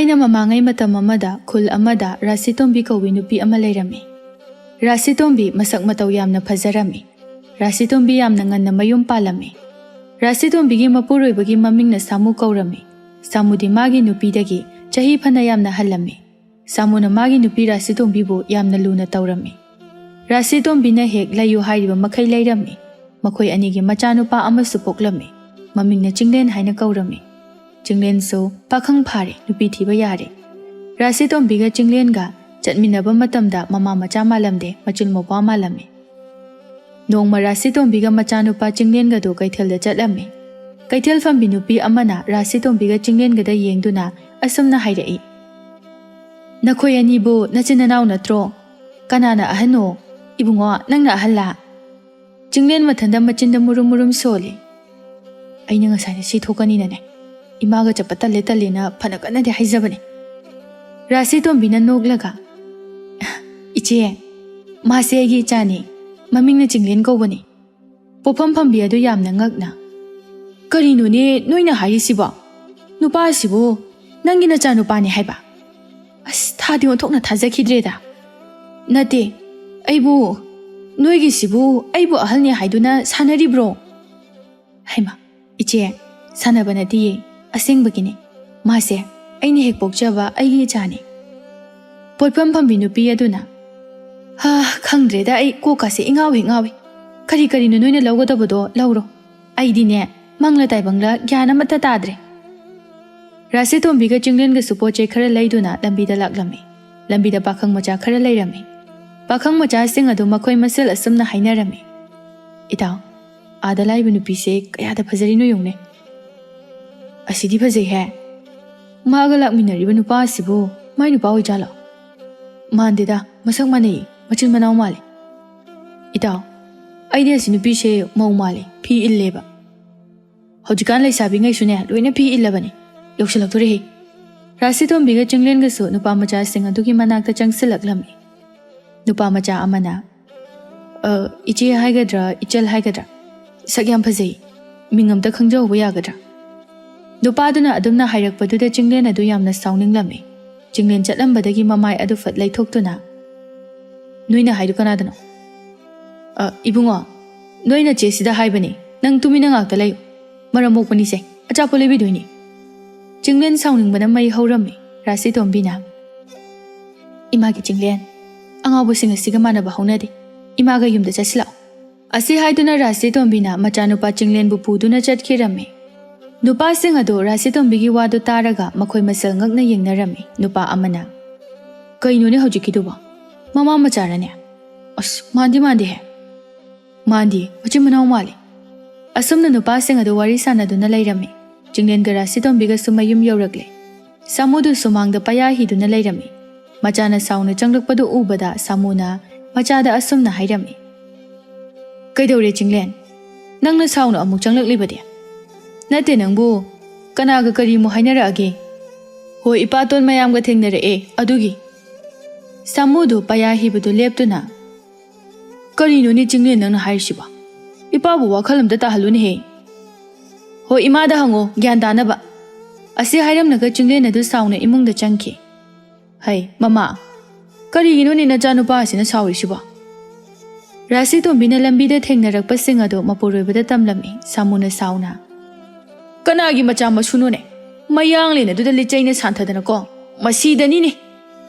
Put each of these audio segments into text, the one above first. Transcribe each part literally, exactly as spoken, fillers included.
ꯑꯩꯅ ꯃꯃꯥꯡꯉꯩ ꯃꯇꯝ ꯑꯃꯗ ꯈꯨꯜ ꯑꯃꯗ ꯔꯥꯁꯤꯇꯣꯝꯕꯤ ꯀꯧꯕꯤ ꯅꯨꯄꯤ ꯑꯃ ꯂꯩꯔꯝꯃꯤ꯫ ꯔꯥꯁꯤꯇꯣꯝꯕꯤ ꯃꯁꯛ ꯃꯇꯧ ꯌꯥꯝꯅ ꯐꯖꯔꯝꯃꯤ꯫ ꯔꯥꯁꯤꯇꯣꯝꯕꯤ ꯌꯥꯝꯅ ꯉꯟꯅ ꯃꯌꯨꯝ ꯄꯥꯜꯂꯝꯃꯤ꯫ ꯔꯥꯁꯤꯇꯣꯝꯕꯤꯒꯤ ꯃꯄꯨꯔꯣꯏꯕꯒꯤ ꯃꯃꯤꯡꯅ ꯁꯥꯃꯨ ꯀꯧꯔꯝꯃꯤ꯫ ꯁꯥꯃꯨꯗꯤ ꯃꯥꯒꯤ ꯅꯨꯄꯤꯗꯒꯤ ꯆꯍꯤ ꯐꯅ ꯌꯥꯝꯅ ꯍꯜꯂꯝꯃꯤ꯫ ꯁꯥꯃꯨꯅ ꯃꯥꯒꯤ ꯅꯨꯄꯤ ꯔꯥꯁꯤꯇꯣꯝꯕꯤꯕꯨ ꯌꯥꯝꯅ ꯂꯨꯅ ꯇꯧꯔꯝꯃꯤ꯫ ꯔꯥꯁꯤꯇꯣꯝꯕꯤꯅ ꯍꯦꯛ ꯂꯩꯌꯨ ꯍꯥꯏꯔꯤꯕ ꯃꯈꯩ ꯂꯩꯔꯝꯃꯤ꯫ ꯃꯈꯣꯏ ꯑꯅꯤꯒꯤ ꯃꯆꯥꯅꯨꯄꯥ ꯑꯃꯁꯨ ꯄꯣꯛꯂꯝꯃꯤ꯫ ꯃꯃꯤꯡꯅ ꯆꯤꯡꯂꯦꯟ ꯍꯥꯏꯅ ꯀꯧꯔꯝꯃꯤ꯫ ꯆꯤꯡꯂꯦꯟꯁꯨ ꯄꯥꯈꯪ ꯐꯥꯔꯦ, ꯅꯨꯄꯤ ꯊꯤꯕ ꯌꯥꯔꯦ꯫ ꯔꯥꯁꯤꯇꯣꯝꯕꯤꯒ ꯆꯤꯡꯂꯦꯟꯒ ꯆꯠꯃꯤꯟꯅꯕ ꯃꯇꯝꯗ ꯃꯃꯥ ꯃꯆꯥ ꯃꯥꯜꯂꯝꯗꯦ, ꯃꯆꯤꯜ ꯃꯧꯄ꯭ꯋꯥ ꯃꯥꯜꯂꯝꯃꯤ꯫ ꯅꯣꯡꯃ ꯔꯥꯁꯤꯇꯣꯝꯕꯤꯒ ꯃꯆꯥꯅꯨꯄꯥ ꯆꯤꯡꯂꯦꯟꯒꯗꯨ ꯀꯩꯊꯦꯜꯗ ꯆꯠꯂꯝꯃꯤ꯫ ꯀꯩꯊꯦꯜ ꯐꯝꯕꯤ ꯅꯨꯄꯤ ꯑꯃꯅ ꯔꯥꯁꯤꯇꯣꯝꯕꯤꯒ ꯆꯤꯡꯂꯦꯟꯒꯗ ꯌꯦꯡꯗꯨꯅ ꯑꯁꯨꯝꯅ ꯍꯥꯏꯔꯛꯏ, "ꯅꯈꯣꯏ ꯑꯅꯤꯕꯨ ꯅꯆꯤꯟ ꯅꯅꯥꯎ ꯅꯠꯇ꯭ꯔꯣ? ꯀꯅꯥꯅ ꯑꯍꯟꯅꯣ? ꯏꯕꯨꯡꯉꯣ, ꯅꯪꯅ ꯑꯍꯜꯂꯥ?" ꯆꯤꯡꯂꯦꯟ ꯃꯊꯟꯗ ꯃꯆꯤꯟꯗ ꯃꯨꯔꯨꯝ ꯃꯨꯔꯨꯝ ꯁꯣꯜꯂꯤ꯫ "ꯑꯩꯅ ꯉꯁꯥꯏꯅ ꯁꯤ ꯊꯣꯛꯀꯅꯤꯅꯅꯦ, ꯏꯃꯥꯒ ꯆꯠꯄ ꯇꯜꯂꯦ ꯇꯜꯂꯦꯅ ꯐꯅ ꯀꯟꯅꯗꯤ ꯍꯥꯏꯖꯕꯅꯦ꯫" ꯔꯥꯁꯤꯇꯣꯝꯕꯤꯅ ꯅꯣꯛꯂꯒ, "ꯏꯆꯦ, ꯃꯥꯁꯦ ꯑꯩꯒꯤ ꯏꯆꯥꯅꯤ꯫ ꯃꯃꯤꯡꯅ ꯆꯤꯡꯂꯦꯟ ꯀꯧꯕꯅꯤ꯫" ꯄꯣꯠꯐꯝ ꯐꯝꯕꯤ ꯑꯗꯨ ꯌꯥꯝꯅ ꯉꯛꯅ, "ꯀꯔꯤꯅꯣꯅꯦ ꯅꯣꯏꯅ ꯍꯥꯏꯔꯤꯁꯤꯕꯣ? ꯅꯨꯄꯥꯁꯤꯕꯨ ꯅꯪꯒꯤ ꯅꯆꯥꯅꯨꯄꯥꯅꯤ ꯍꯥꯏꯕ? ꯑꯁ, ꯊꯥꯗꯤ ꯑꯣꯟꯊꯣꯛꯅ ꯊꯥꯖꯈꯤꯗ꯭ꯔꯦꯗ꯫ ꯅꯠꯇꯦ, ꯑꯩꯕꯨ, ꯅꯣꯏꯒꯤꯁꯤꯕꯨ ꯑꯩꯕꯨ ꯑꯍꯜꯅꯤ ꯍꯥꯏꯗꯨꯅ ꯁꯥꯟꯅꯔꯤꯕ꯭ꯔꯣ?" "ꯍꯩꯃꯥ, ꯏꯆꯦ, ꯁꯥꯟꯅꯕ ꯅꯠꯇꯤꯌꯦ, ꯑꯁꯦꯡꯕꯒꯤꯅꯦ꯫ ꯃꯥꯁꯦ ꯑꯩꯅ ꯍꯦꯛ ꯄꯣꯛꯆꯕ ꯑꯩꯒꯤ ꯏꯆꯥꯅꯤ꯫" ꯄꯣꯠꯐꯝ ꯐꯝꯕꯤ ꯅꯨꯄꯤ ꯑꯗꯨꯅ, "ꯍꯥ, ꯈꯪꯗ꯭ꯔꯦꯗ, ꯑꯩ ꯀꯣꯛꯀꯥꯁꯦ ꯏꯉꯥꯎ ꯍꯦꯛ ꯉꯥꯎꯏ꯫ ꯀꯔꯤ ꯀꯔꯤꯅꯣ ꯅꯣꯏꯅ ꯂꯧꯒꯗꯕꯗꯣ ꯂꯧꯔꯣ꯫ ꯑꯩꯗꯤꯅꯦ, ꯃꯪꯂ ꯇꯥꯏꯕꯪꯂ ꯒ꯭ꯌꯥꯟ ꯑꯃꯠꯇ ꯇꯥꯗ꯭ꯔꯦ꯫" ꯔꯥꯁꯤꯇꯣꯝꯕꯤꯒ ꯆꯤꯡꯂꯦꯟꯒꯁꯨ ꯄꯣꯠ ꯆꯩ ꯈꯔ ꯂꯩꯗꯨꯅ ꯂꯝꯕꯤꯗ ꯂꯥꯛꯂꯝꯃꯤ꯫ ꯂꯝꯕꯤꯗ ꯄꯥꯈꯪ ꯃꯆꯥ ꯈꯔ ꯂꯩꯔꯝꯃꯤ꯫ ꯄꯥꯈꯪ ꯃꯆꯥꯁꯤꯡ ꯑꯗꯨ ꯃꯈꯣꯏ ꯃꯁꯦꯜ ꯑꯁꯨꯝꯅ ꯍꯥꯏꯅꯔꯝꯃꯤ, "ꯏꯇꯥꯎ, ꯑꯥꯗ ꯂꯥꯛꯏꯕ ꯅꯨꯄꯤꯁꯦ ꯀꯌꯥꯗ ꯐꯖꯔꯤꯅꯣ ꯌꯦꯡꯉꯨꯅꯦ꯫ ꯑꯁꯤꯗꯤ ꯐꯖꯩꯍꯦ꯫ ꯃꯥꯒ ꯂꯥꯛꯃꯤꯟꯅꯔꯤꯕ ꯅꯨꯄꯥ ꯑꯁꯤꯕꯨ ꯃꯥꯏ ꯅꯨꯄꯥ ꯑꯣꯏꯖꯥꯠꯂꯣ? ꯃꯥꯟꯗꯦꯗ, ꯃꯁꯛ ꯃꯥꯟꯅꯩ, ꯃꯆꯤꯟ ꯃꯅꯥꯎ ꯃꯥꯜꯂꯤ꯫ ꯏꯇꯥꯎ, ꯑꯩꯗꯤ ꯑꯁꯤ ꯅꯨꯄꯤꯁꯦ ꯃꯧ ꯃꯥꯜꯂꯤ, ꯐꯤ ꯏꯜꯂꯦꯕ꯫ ꯍꯧꯖꯤꯛꯀꯥꯟ ꯂꯩꯁꯥꯕꯤꯉꯩꯁꯨꯅꯦ, ꯂꯣꯏꯅ ꯐꯤ ꯏꯜꯂꯕꯅꯤ꯫ ꯌꯧꯁꯤꯜꯂꯛꯇꯣꯔꯦꯍꯦ꯫" ꯔꯥꯁꯤꯇꯣꯝꯕꯤꯒ ꯆꯤꯡꯂꯦꯟꯒꯁꯨ ꯅꯨꯄꯥ ꯃꯆꯥꯁꯤꯡ ꯑꯗꯨꯒꯤ ꯃꯅꯥꯛꯇ ꯆꯪꯁꯤꯜꯂꯛꯂꯝꯃꯤ꯫ ꯅꯨꯄꯥ ꯃꯆꯥ ꯑꯃꯅ, "ꯑ, ꯏꯆꯦ ꯍꯥꯏꯒꯗ꯭ꯔꯥ, ꯏꯆꯜ ꯍꯥꯏꯒꯗ꯭ꯔꯥ? ꯁꯛ ꯌꯥꯝ ꯐꯖꯩ꯫ ꯃꯤꯡ ꯑꯝꯇ ꯈꯪꯖꯍꯧꯕ ꯌꯥꯒꯗ꯭ꯔꯥ?" ꯅꯨꯄꯥꯗꯨꯅ ꯑꯗꯨꯝꯅ ꯍꯥꯏꯔꯛꯄꯗꯨꯗ ꯆꯤꯡꯂꯦꯟ ꯑꯗꯨ ꯌꯥꯝꯅ ꯁꯥꯎꯅꯤꯡꯂꯝꯃꯤ꯫ ꯆꯤꯡꯂꯦꯟ ꯆꯠꯂꯝꯕꯗꯒꯤ ꯃꯃꯥꯏ ꯑꯗꯨ ꯐꯠ ꯂꯩꯊꯣꯛꯇꯨꯅ, "ꯅꯣꯏꯅ ꯍꯥꯏꯗꯨ ꯀꯅꯥꯗꯅꯣ?" "ꯑ, ꯏꯕꯨꯡꯉꯣ, ꯅꯣꯏ ꯅꯆꯦꯁꯤꯗ ꯍꯥꯏꯕꯅꯤ, ꯅꯪ ꯇꯨꯃꯤꯟꯅ ꯉꯥꯛꯇ ꯂꯩꯌꯨ꯫ ꯃꯔꯝ ꯃꯣꯛꯄꯅꯤꯁꯦ, ꯑꯆꯥꯄꯣꯠ ꯂꯩꯕꯤꯗꯣꯏꯅꯤ꯫" ꯆꯤꯡꯂꯦꯟ ꯁꯥꯎꯅꯤꯡꯕꯅ ꯃꯩ ꯍꯧꯔꯝꯃꯤ꯫ ꯔꯥꯁꯤꯇꯣꯝꯕꯤꯅ, "ꯏꯃꯥꯒꯤ ꯆꯤꯡꯂꯦꯟ, ꯑꯉꯥꯎꯕꯁꯤꯡ ꯑꯁꯤꯒ ꯃꯥꯟꯅꯕ ꯍꯧꯅꯗꯦ꯫ ꯏꯃꯥꯒ ꯌꯨꯝꯗ ꯆꯠꯁꯤꯜꯂꯛꯑꯣ꯫" ꯑꯁꯤ ꯍꯥꯏꯗꯨꯅ ꯔꯥꯁꯤꯇꯣꯝꯕꯤꯅ ꯃꯆꯥꯅꯨꯄꯥ ꯆꯤꯡꯂꯦꯟꯕꯨ ꯄꯨꯗꯨꯅ ꯆꯠꯈꯤꯔꯝꯃꯤ꯫ ꯅꯨꯄꯥꯁꯤꯡ ꯑꯗꯨ ꯔꯥꯁꯤꯇꯣꯝꯕꯤꯒꯤ ꯋꯥꯗꯨ ꯇꯥꯔꯒ ꯃꯈꯣꯏ ꯃꯁꯦꯜ ꯉꯛꯅ ꯌꯦꯡꯅꯔꯝꯃꯤ꯫ ꯅꯨꯄꯥ ꯑꯃꯅ, "ꯀꯩꯅꯣꯅꯦ ꯍꯧꯖꯤꯛꯀꯤꯗꯨꯕꯣ? ꯃꯃꯥ ꯃꯆꯥꯔꯅꯦ? ꯑꯁ, ꯃꯥꯟꯗꯤ ꯃꯥꯟꯗꯦꯍꯦ꯫" "ꯃꯥꯟꯗꯤ, ꯃꯆꯤꯟ ꯃꯅꯥꯎ ꯃꯥꯜꯂꯤ꯫" ꯑꯁꯨꯝꯅ ꯅꯨꯄꯥꯁꯤꯡ ꯑꯗꯨ ꯋꯥꯔꯤ ꯁꯥꯟꯅꯗꯨꯅ ꯂꯩꯔꯝꯃꯤ꯫ ꯆꯤꯡꯂꯦꯟꯒ ꯔꯥꯁꯤꯇꯣꯝꯕꯤꯒꯁꯨ ꯃꯌꯨꯝ ꯌꯧꯔꯛꯂꯦ꯫ ꯁꯥꯃꯨꯗꯨ ꯁꯨꯃꯥꯡꯗ ꯄꯌꯥ ꯍꯤꯗꯨꯅ ꯂꯩꯔꯝꯃꯤ꯫ ꯃꯆꯥꯅ ꯁꯥꯎꯅ ꯆꯪꯂꯛꯄꯗꯨ ꯎꯕꯗ ꯁꯥꯃꯨꯅ ꯃꯆꯥꯗ ꯑꯁꯨꯝꯅ ꯍꯥꯏꯔꯝꯃꯤ, "ꯀꯩꯗꯧꯔꯦ ꯆꯤꯡꯂꯦꯟ? ꯅꯪꯅ ꯁꯥꯎꯅ ꯑꯃꯨꯛ ꯆꯪꯂꯛꯂꯤꯕꯗꯤ?" "ꯅꯠꯇꯦ ꯅꯪꯕꯨ, ꯀꯅꯥꯒ ꯀꯔꯤꯃꯨꯛ ꯍꯥꯏꯅꯔꯛꯑꯒꯦ?" "ꯍꯣꯏ, ꯏꯄꯥꯇꯣꯟ ꯃꯌꯥꯝꯒ ꯊꯦꯡꯅꯔꯛꯑꯦ, ꯑꯗꯨꯒꯤ꯫" ꯁꯥꯃꯨꯗꯨ ꯄꯌꯥ ꯍꯤꯕꯗꯨ ꯂꯦꯞꯇꯨꯅ, "ꯀꯔꯤꯅꯣꯅꯦ ꯆꯤꯡꯂꯦꯟ ꯅꯪꯅ ꯍꯥꯏꯔꯤꯁꯤꯕꯣ? ꯏꯄꯥꯕꯨ ꯋꯥꯈꯜ ꯑꯝꯇ ꯇꯥꯍꯜꯂꯨꯅꯦꯍꯦ꯫" "ꯍꯣꯏ, ꯏꯃꯥꯗ ꯍꯪꯉꯣ, ꯒ꯭ꯌꯥꯟ ꯇꯥꯅꯕ꯫" ꯑꯁꯤ ꯍꯥꯏꯔꯝꯂꯒ ꯆꯤꯡꯂꯦꯟ ꯑꯗꯨ ꯁꯥꯎꯅ ꯏꯃꯨꯡꯗ ꯆꯪꯈꯤ꯫ "ꯍꯩ, ꯃꯃꯥ, ꯀꯔꯤꯒꯤꯅꯣꯅꯦ ꯅꯆꯥꯅꯨꯄꯥ ꯑꯁꯤꯅ ꯁꯥꯎꯔꯤꯁꯤꯕꯣ?" ꯔꯥꯁꯤꯇꯣꯝꯕꯤꯅ ꯂꯝꯕꯤꯗ ꯊꯦꯡꯅꯔꯛꯄꯁꯤꯡ ꯑꯗꯨ ꯃꯄꯨꯔꯣꯏꯕꯗ ꯇꯝꯂꯝꯃꯤ꯫ ꯁꯥꯃꯨꯅ ꯁꯥꯎꯅ, "ꯀꯅꯥꯒꯤ ꯃꯆꯥ ꯃꯁꯨꯅꯣꯅꯦ? ꯃꯌꯥꯡꯂꯦꯟ ꯑꯗꯨꯗ ꯂꯤꯆꯩꯅ ꯁꯥꯟꯊꯗꯅꯀꯣ꯫ ꯃꯁꯤꯗꯅꯤꯅꯦ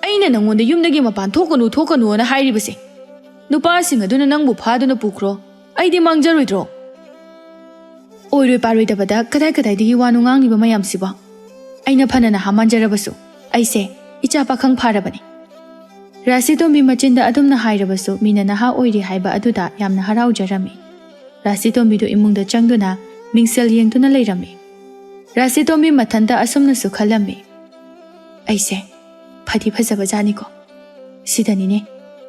ꯑꯩꯅ ꯅꯪꯉꯣꯟꯗ ꯌꯨꯝꯗꯒꯤ ꯃꯄꯥꯟ ꯊꯣꯛꯀꯅꯨ, ꯊꯣꯛꯀꯅꯨꯅ ꯍꯥꯏꯔꯤꯕꯁꯦ꯫ ꯅꯨꯄꯥꯁꯤꯡ ꯑꯗꯨꯅ ꯅꯪꯕꯨ ꯐꯥꯗꯨꯅ ꯄꯨꯈ꯭ꯔꯣ꯫ ꯑꯩꯗꯤ ꯃꯥꯡꯖꯔꯣꯏꯗ꯭ꯔꯣ?" "ꯑꯣꯏꯔꯣꯏ ꯄꯥꯔꯣꯏꯗꯕꯗ ꯀꯗꯥꯏ ꯀꯗꯥꯏꯗꯒꯤ ꯋꯥꯅꯣ ꯉꯥꯡꯂꯤꯕ ꯃꯌꯥꯝꯁꯤꯕꯣ? ꯑꯩꯅ ꯐꯅ ꯅꯍꯥ ꯃꯥꯟꯖꯔꯕꯁꯨ ꯑꯩꯁꯦ ꯏꯆꯥ ꯄꯥꯈꯪ ꯐꯥꯔꯕꯅꯤ꯫" ꯔꯥꯁꯤꯇꯣꯝꯕꯤ ꯃꯆꯤꯟꯗ ꯑꯗꯨꯝꯅ ꯍꯥꯏꯔꯕꯁꯨ ꯃꯤꯅ ꯅꯍꯥ ꯑꯣꯏꯔꯤ ꯍꯥꯏꯕ ꯑꯗꯨꯗ ꯌꯥꯝꯅ ꯍꯔꯥꯎꯖꯔꯝꯃꯤ꯫ ꯔꯥꯁꯤꯇꯣꯝꯕꯤꯗꯨ ꯏꯃꯨꯡꯗ ꯆꯪꯗꯨꯅ ꯃꯤꯡꯁꯦꯜ ꯌꯦꯡꯗꯨꯅ ꯂꯩꯔꯝꯃꯤ꯫ ꯔꯥꯁꯤꯇꯣꯝꯕꯤ ꯃꯊꯟꯇ ꯑꯁꯨꯝꯅꯁꯨ ꯈꯜꯂꯝꯃꯤ, "ꯑꯩꯁꯦ ꯐꯗꯤ ꯐꯖꯕ ꯖꯥꯠꯅꯤꯀꯣ꯫ ꯁꯤꯗꯅꯤꯅꯦ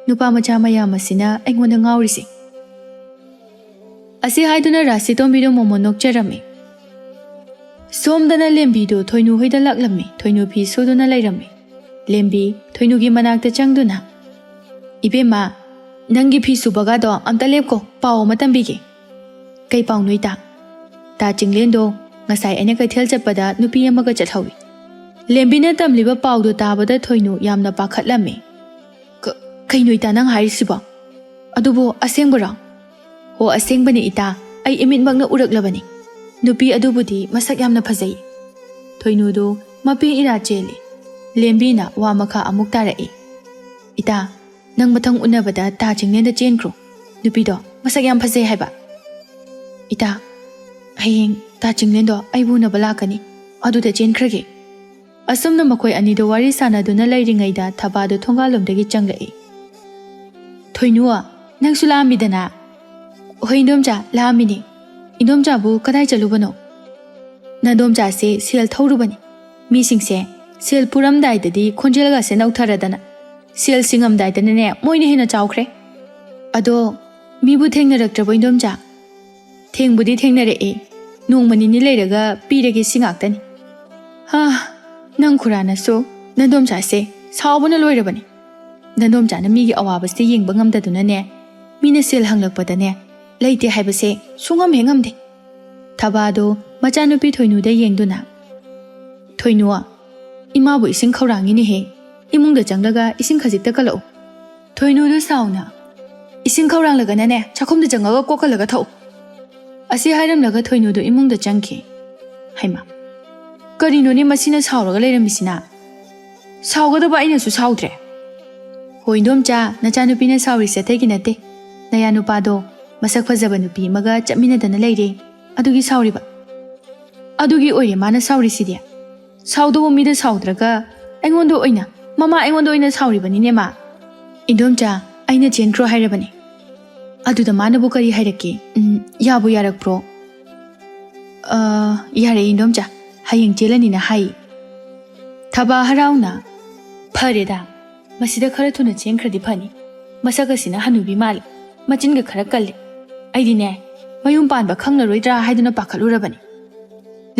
ꯅꯨꯄꯥ ꯃꯆꯥ ꯃꯌꯥꯝ ꯑꯁꯤꯅ ꯑꯩꯉꯣꯟꯗ ꯉꯥꯎꯔꯤꯁꯦ꯫" ꯑꯁꯤ ꯍꯥꯏꯗꯨꯅ ꯔꯥꯁꯤꯇꯣꯝꯕꯤꯗꯨ ꯃꯣꯃꯣꯟ ꯅꯣꯛꯆꯔꯝꯃꯤ꯫ ꯁꯣꯝꯗꯅ ꯂꯦꯝꯕꯤꯗꯨ ꯊꯣꯏꯅꯨ ꯍꯣꯏꯗ ꯂꯥꯛꯂꯝꯃꯤ꯫ ꯊꯣꯏꯅꯨ ꯐꯤ ꯁꯨꯗꯨꯅ ꯂꯩꯔꯝꯃꯤ꯫ ꯂꯦꯝꯕꯤ ꯊꯣꯏꯅꯨꯒꯤ ꯃꯅꯥꯛꯇ ꯆꯪꯗꯨꯅ, "ꯏꯕꯦꯝꯃ, ꯅꯪꯒꯤ ꯐꯤ ꯁꯨꯕꯒꯗꯣ ꯑꯝꯇ ꯂꯦꯞꯀꯣ, ꯄꯥꯎ ꯑꯃ ꯇꯝꯕꯤꯒꯦ꯫" "ꯀꯩ ꯄꯥꯎꯅꯣ ꯏꯇꯥ?" "ꯇꯥ ꯆꯤꯡꯂꯦꯟꯗꯣ ꯉꯁꯥꯏ ꯑꯩꯅ ꯀꯩꯊꯦꯜ ꯆꯠꯄꯗ ꯅꯨꯄꯤ ꯑꯃꯒ ꯆꯠꯍꯧꯏ꯫ ꯂꯦꯝꯕꯤꯅ ꯇꯝꯂꯤꯕ ꯄꯥꯎꯗꯨ ꯇꯥꯕꯗ ꯊꯣꯏꯅꯨ ꯌꯥꯝꯅ ꯄꯥꯈꯠꯂꯝꯃꯤ꯫ "ꯀ-, ꯀꯩꯅꯣ ꯏꯇꯥ ꯅꯪ ꯍꯥꯏꯔꯤꯁꯤꯕꯣ? ꯑꯗꯨꯕꯨ ꯑꯁꯦꯡꯕꯔꯣ?" "ꯍꯣ, ꯑꯁꯦꯡꯕꯅꯤ ꯏꯇꯥ, ꯑꯩ ꯏꯃꯤꯠꯃꯛꯅ ꯎꯔꯛꯂꯕꯅꯤ꯫ ꯅꯨꯄꯤ ꯑꯗꯨꯕꯨꯗꯤ ꯃꯁꯛ ꯌꯥꯝꯅ ꯐꯖꯩ꯫" ꯊꯣꯏꯅꯨꯗꯨ ꯃꯄꯤ ꯏꯔꯥ ꯆꯦꯜꯂꯤ꯫ ꯂꯦꯝꯕꯤꯅ ꯋꯥ ꯃꯈꯥ ꯑꯃꯨꯛ ꯇꯥꯔꯛꯏ꯫ "ꯏꯇꯥ, ꯅꯪ ꯃꯊꯪ ꯎꯅꯕꯗ ꯇꯥ ꯆꯤꯡꯂꯦꯟꯗ ꯆꯦꯟꯈ꯭ꯔꯣ꯫ ꯅꯨꯄꯤꯗꯣ ꯃꯁꯛ ꯌꯥꯝ ꯐꯖꯩ ꯍꯥꯏꯕ꯫" "ꯏꯇꯥ, ꯍꯌꯦꯡ ꯇꯥ ꯆꯤꯡꯂꯦꯟꯗꯣ ꯑꯩꯕꯨ ꯎꯅꯕ ꯂꯥꯛꯀꯅꯤ꯫ ꯑꯗꯨꯗ ꯆꯦꯟꯈ꯭ꯔꯒꯦ꯫" ꯑꯁꯨꯝꯅ ꯃꯈꯣꯏ ꯑꯅꯤꯗꯣ ꯋꯥꯔꯤ ꯁꯥꯟꯅꯗꯨꯅ ꯂꯩꯔꯤꯉꯩꯗ ꯊꯕꯥꯗꯣ ꯊꯣꯡꯒꯥꯜꯂꯣꯝꯗꯒꯤ ꯆꯪꯂꯛꯏ꯫ "ꯊꯣꯏꯅꯨ, ꯅꯪꯁꯨ ꯂꯥꯛꯑꯝꯃꯤꯗꯅ?" "ꯍꯣꯏ ꯏꯟꯗꯣꯝꯆꯥ, ꯂꯥꯛꯑꯝꯃꯤꯅꯦ꯫ ꯏꯟꯗꯣꯝꯆꯥꯕꯨ ꯀꯗꯥꯏ ꯆꯠꯂꯨꯕꯅꯣ?" "ꯅꯟꯗꯣꯝꯆꯥꯁꯦ ꯁꯦꯜ ꯊꯧꯔꯨꯕꯅꯤ꯫ ꯃꯤꯁꯤꯡꯁꯦ ꯁꯦꯜ ꯄꯨꯔꯝꯗꯥꯏꯗꯗꯤ ꯈꯣꯟꯖꯦꯜꯒꯁꯦ ꯅꯧꯊꯔꯗꯅ, ꯁꯦꯜ ꯁꯤꯡꯉꯝꯗꯥꯏꯗꯅꯅꯦ ꯃꯣꯏꯅ ꯍꯦꯟꯅ ꯆꯥꯎꯈ꯭ꯔꯦ꯫ ꯑꯗꯣ ꯃꯤꯕꯨ ꯊꯦꯡꯅꯔꯛꯇ꯭ꯔꯕꯣ ꯏꯟꯗꯣꯝꯆꯥ?" "ꯊꯦꯡꯕꯨꯗꯤ ꯊꯦꯡꯅꯔꯛꯑꯦ꯫ ꯅꯣꯡꯃ ꯅꯤꯅꯤ ꯂꯩꯔꯒ ꯄꯤꯔꯒꯦ ꯁꯤ ꯉꯥꯛꯇꯅꯤ꯫" "ꯍꯥ, ꯅꯪ ꯈꯨꯔꯥꯅꯁꯨ ꯅꯟꯗꯣꯝꯆꯥꯁꯦ ꯁꯥꯎꯕꯅ ꯂꯣꯏꯔꯕꯅꯤ꯫ ꯅꯟꯗꯣꯝꯆꯥꯅ ꯃꯤꯒꯤ ꯑꯋꯥꯕꯁꯦ ꯌꯦꯡꯕ ꯉꯝꯗꯗꯨꯅꯅꯦ, ꯃꯤꯅ ꯁꯦꯜ ꯍꯪꯂꯛꯄꯗꯅꯦ, ꯂꯩꯇꯦ ꯍꯥꯏꯕꯁꯦ ꯁꯨꯡꯉꯝ ꯍꯦꯛ ꯉꯝꯗꯦ꯫" ꯊꯕꯥꯗꯣ ꯃꯆꯥꯅꯨꯄꯤ ꯊꯣꯏꯅꯨꯗ ꯌꯦꯡꯗꯨꯅ, "ꯊꯣꯏꯅꯨ, ꯏꯃꯥꯕꯨ ꯏꯁꯤꯡ ꯈꯧꯔꯥꯡꯉꯤꯅꯦꯍꯦ꯫ ꯏꯃꯨꯡꯗ ꯆꯪꯂꯒ ꯏꯁꯤꯡ ꯈꯖꯤꯛꯇ ꯀꯜꯂꯛꯎ꯫" ꯊꯣꯏꯅꯨꯗꯨ ꯁꯥꯎꯅ, "ꯏꯁꯤꯡ ꯈꯧꯔꯥꯡꯂꯒꯅꯅꯦ, ꯆꯥꯛꯈꯨꯝꯗ ꯆꯪꯉꯒ ꯀꯣꯛ ꯀꯜꯂꯒ ꯊꯛꯎ꯫" ꯑꯁꯤ ꯍꯥꯏꯔꯝꯂꯒ ꯊꯣꯏꯅꯨꯗꯨ ꯏꯃꯨꯡꯗ ꯆꯪꯈꯤ꯫ ꯍꯩꯃꯥ, ꯀꯔꯤꯅꯣꯅꯦ ꯃꯁꯤꯅ ꯁꯥꯎꯔꯒ ꯂꯩꯔꯝꯃꯤꯁꯤꯅ? ꯁꯥꯎꯒꯗꯕ ꯑꯩꯅꯁꯨ ꯁꯥꯎꯗ꯭ꯔꯦ꯫ "ꯍꯣ ꯏꯟꯗꯣꯝꯆꯥ, ꯅꯆꯥꯅꯨꯄꯤꯅ ꯁꯥꯎꯔꯤꯁꯦ ꯑꯇꯩꯒꯤ ꯅꯠꯇꯦ꯫ ꯅꯌꯥ ꯅꯨꯄꯥꯗꯣ ꯃꯁꯛ ꯐꯖꯕ ꯅꯨꯄꯤ ꯑꯃꯒ ꯆꯠꯃꯤꯟꯅꯗꯅ ꯂꯩꯔꯦ, ꯑꯗꯨꯒꯤ ꯁꯥꯎꯔꯤꯕ꯫" "ꯑꯗꯨꯒꯤ ꯑꯣꯏꯔꯦ ꯃꯥꯅ ꯁꯥꯎꯔꯤꯁꯤꯗꯤ꯫ ꯁꯥꯎꯗꯧꯕ ꯃꯤꯗ ꯁꯥꯎꯗ꯭ꯔꯒ ꯑꯩꯉꯣꯟꯗ ꯑꯣꯏꯅ, ꯃꯃꯥ ꯑꯩꯉꯣꯟꯗ ꯑꯣꯏꯅ ꯁꯥꯎꯔꯤꯕꯅꯤꯅꯦ ꯃꯥ꯫" "ꯏꯟꯗꯣꯝꯆꯥ, ꯑꯩꯅ ꯆꯦꯟꯈ꯭ꯔꯣ ꯍꯥꯏꯔꯕꯅꯦ꯫ ꯑꯗꯨꯗ ꯃꯥꯅꯕꯨ ꯀꯔꯤ ꯍꯥꯏꯔꯛꯀꯦ? ꯎꯝ, ꯌꯥꯕꯨ ꯌꯥꯔꯛꯄ꯭ꯔꯣ?" "ꯑ, ꯌꯥꯔꯦ ꯏꯟꯗꯣꯝꯆꯥ, ꯍꯌꯦꯡ ꯆꯦꯜꯂꯅꯤꯅ ꯍꯥꯏ꯫" ꯊꯕꯥ ꯍꯔꯥꯎꯅ, "ꯐꯔꯦꯗ, ꯃꯁꯤꯗ ꯈꯔ ꯊꯨꯅ ꯆꯦꯟꯈ꯭ꯔꯗꯤ ꯐꯅꯤ꯫ ꯃꯁꯛ ꯑꯁꯤꯅ ꯍꯅꯨꯕꯤ ꯃꯥꯜꯂꯤ, ꯃꯆꯤꯟꯒ ꯈꯔ ꯀꯜꯂꯤ꯫ ꯑꯩꯗꯤꯅꯦ, ꯃꯌꯨꯝ ꯄꯥꯟꯕ ꯈꯪꯂꯔꯣꯏꯗ꯭ꯔꯥ ꯍꯥꯏꯗꯨꯅ ꯄꯥꯈꯠꯂꯨꯔꯕꯅꯤ꯫"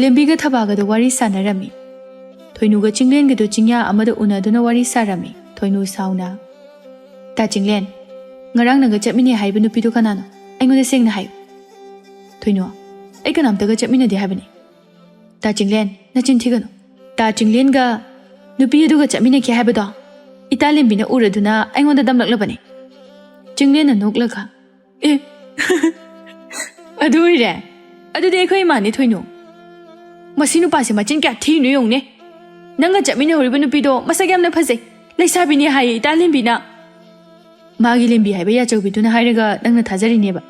ꯂꯦꯝꯕꯤꯒ ꯊꯕꯥꯒꯗꯣ ꯋꯥꯔꯤ ꯁꯥꯟꯅꯔꯝꯃꯤ꯫ ꯊꯣꯏꯅꯨꯒ ꯆꯤꯡꯂꯦꯟꯒꯗꯣ ꯆꯤꯡꯌꯥ ꯑꯃꯗ ꯎꯅꯗꯨꯅ ꯋꯥꯔꯤ ꯁꯥꯔꯝꯃꯤ꯫ ꯊꯣꯏꯅꯨ ꯁꯥꯎꯅ, "ꯇꯥ ꯆꯤꯡꯂꯦꯟ, ꯉꯔꯥꯡ ꯅꯪꯒ ꯆꯠꯃꯤꯟꯅꯩ ꯍꯥꯏꯕ ꯅꯨꯄꯤꯗꯣ ꯀꯅꯥꯅꯣ? ꯑꯩꯉꯣꯟꯗ ꯁꯦꯡꯅ ꯍꯥꯏꯌꯨ꯫" "ꯊꯣꯏꯅꯨ, ꯑꯩ ꯀꯅꯥꯝꯇꯒ ꯆꯠꯃꯤꯟꯅꯗꯦ ꯍꯥꯏꯕꯅꯤ꯫ ꯇꯥ ꯆꯤꯡꯂꯦꯟ, ꯅꯆꯤꯟ ꯊꯤꯒꯅꯨ꯫ ꯇꯥ ꯆꯤꯡꯂꯦꯟꯒ ꯅꯨꯄꯤ ꯑꯗꯨꯒ ꯆꯠꯃꯤꯟꯅꯈꯤ ꯍꯥꯏꯕꯗꯣ ꯏꯇꯥ ꯂꯦꯝꯕꯤꯅ ꯎꯔꯗꯨꯅ ꯑꯩꯉꯣꯟꯗ ꯗꯝꯂꯛꯂꯕꯅꯤ꯫ ꯆꯤꯡꯂꯦꯟꯅ ꯅꯣꯛꯂꯒ, "ꯑꯦ, ꯑꯗꯨ ꯑꯣꯏꯔꯦ? ꯑꯗꯨꯗꯤ ꯑꯩꯈꯣꯏ ꯏꯃꯥꯅꯦ ꯊꯣꯏꯅꯨ꯫ ꯃꯁꯤ ꯅꯨꯄꯥꯁꯦ ꯃꯆꯤꯟ ꯀꯌꯥ ꯊꯤꯔꯤꯅꯣ ꯌꯦꯡꯉꯨꯅꯦ꯫ ꯅꯪꯒ ꯆꯠꯃꯤꯟꯅꯍꯧꯔꯤꯕ ꯅꯨꯄꯤꯗꯣ ꯃꯁꯛ ꯌꯥꯝꯅ ꯐꯖꯩ, ꯂꯩꯁꯥꯕꯤꯅꯦ ꯍꯥꯏꯌꯦ ꯏꯇꯥ ꯂꯦꯝꯕꯤꯅ꯫ ꯃꯥꯒꯤ ꯂꯦꯝꯕꯤ ꯍꯥꯏꯕ ꯌꯥꯆꯧꯕꯤꯗꯨꯅ ꯍꯥꯏꯔꯒ ꯅꯪꯅ ꯊꯥꯖꯔꯤꯅꯦꯕ꯫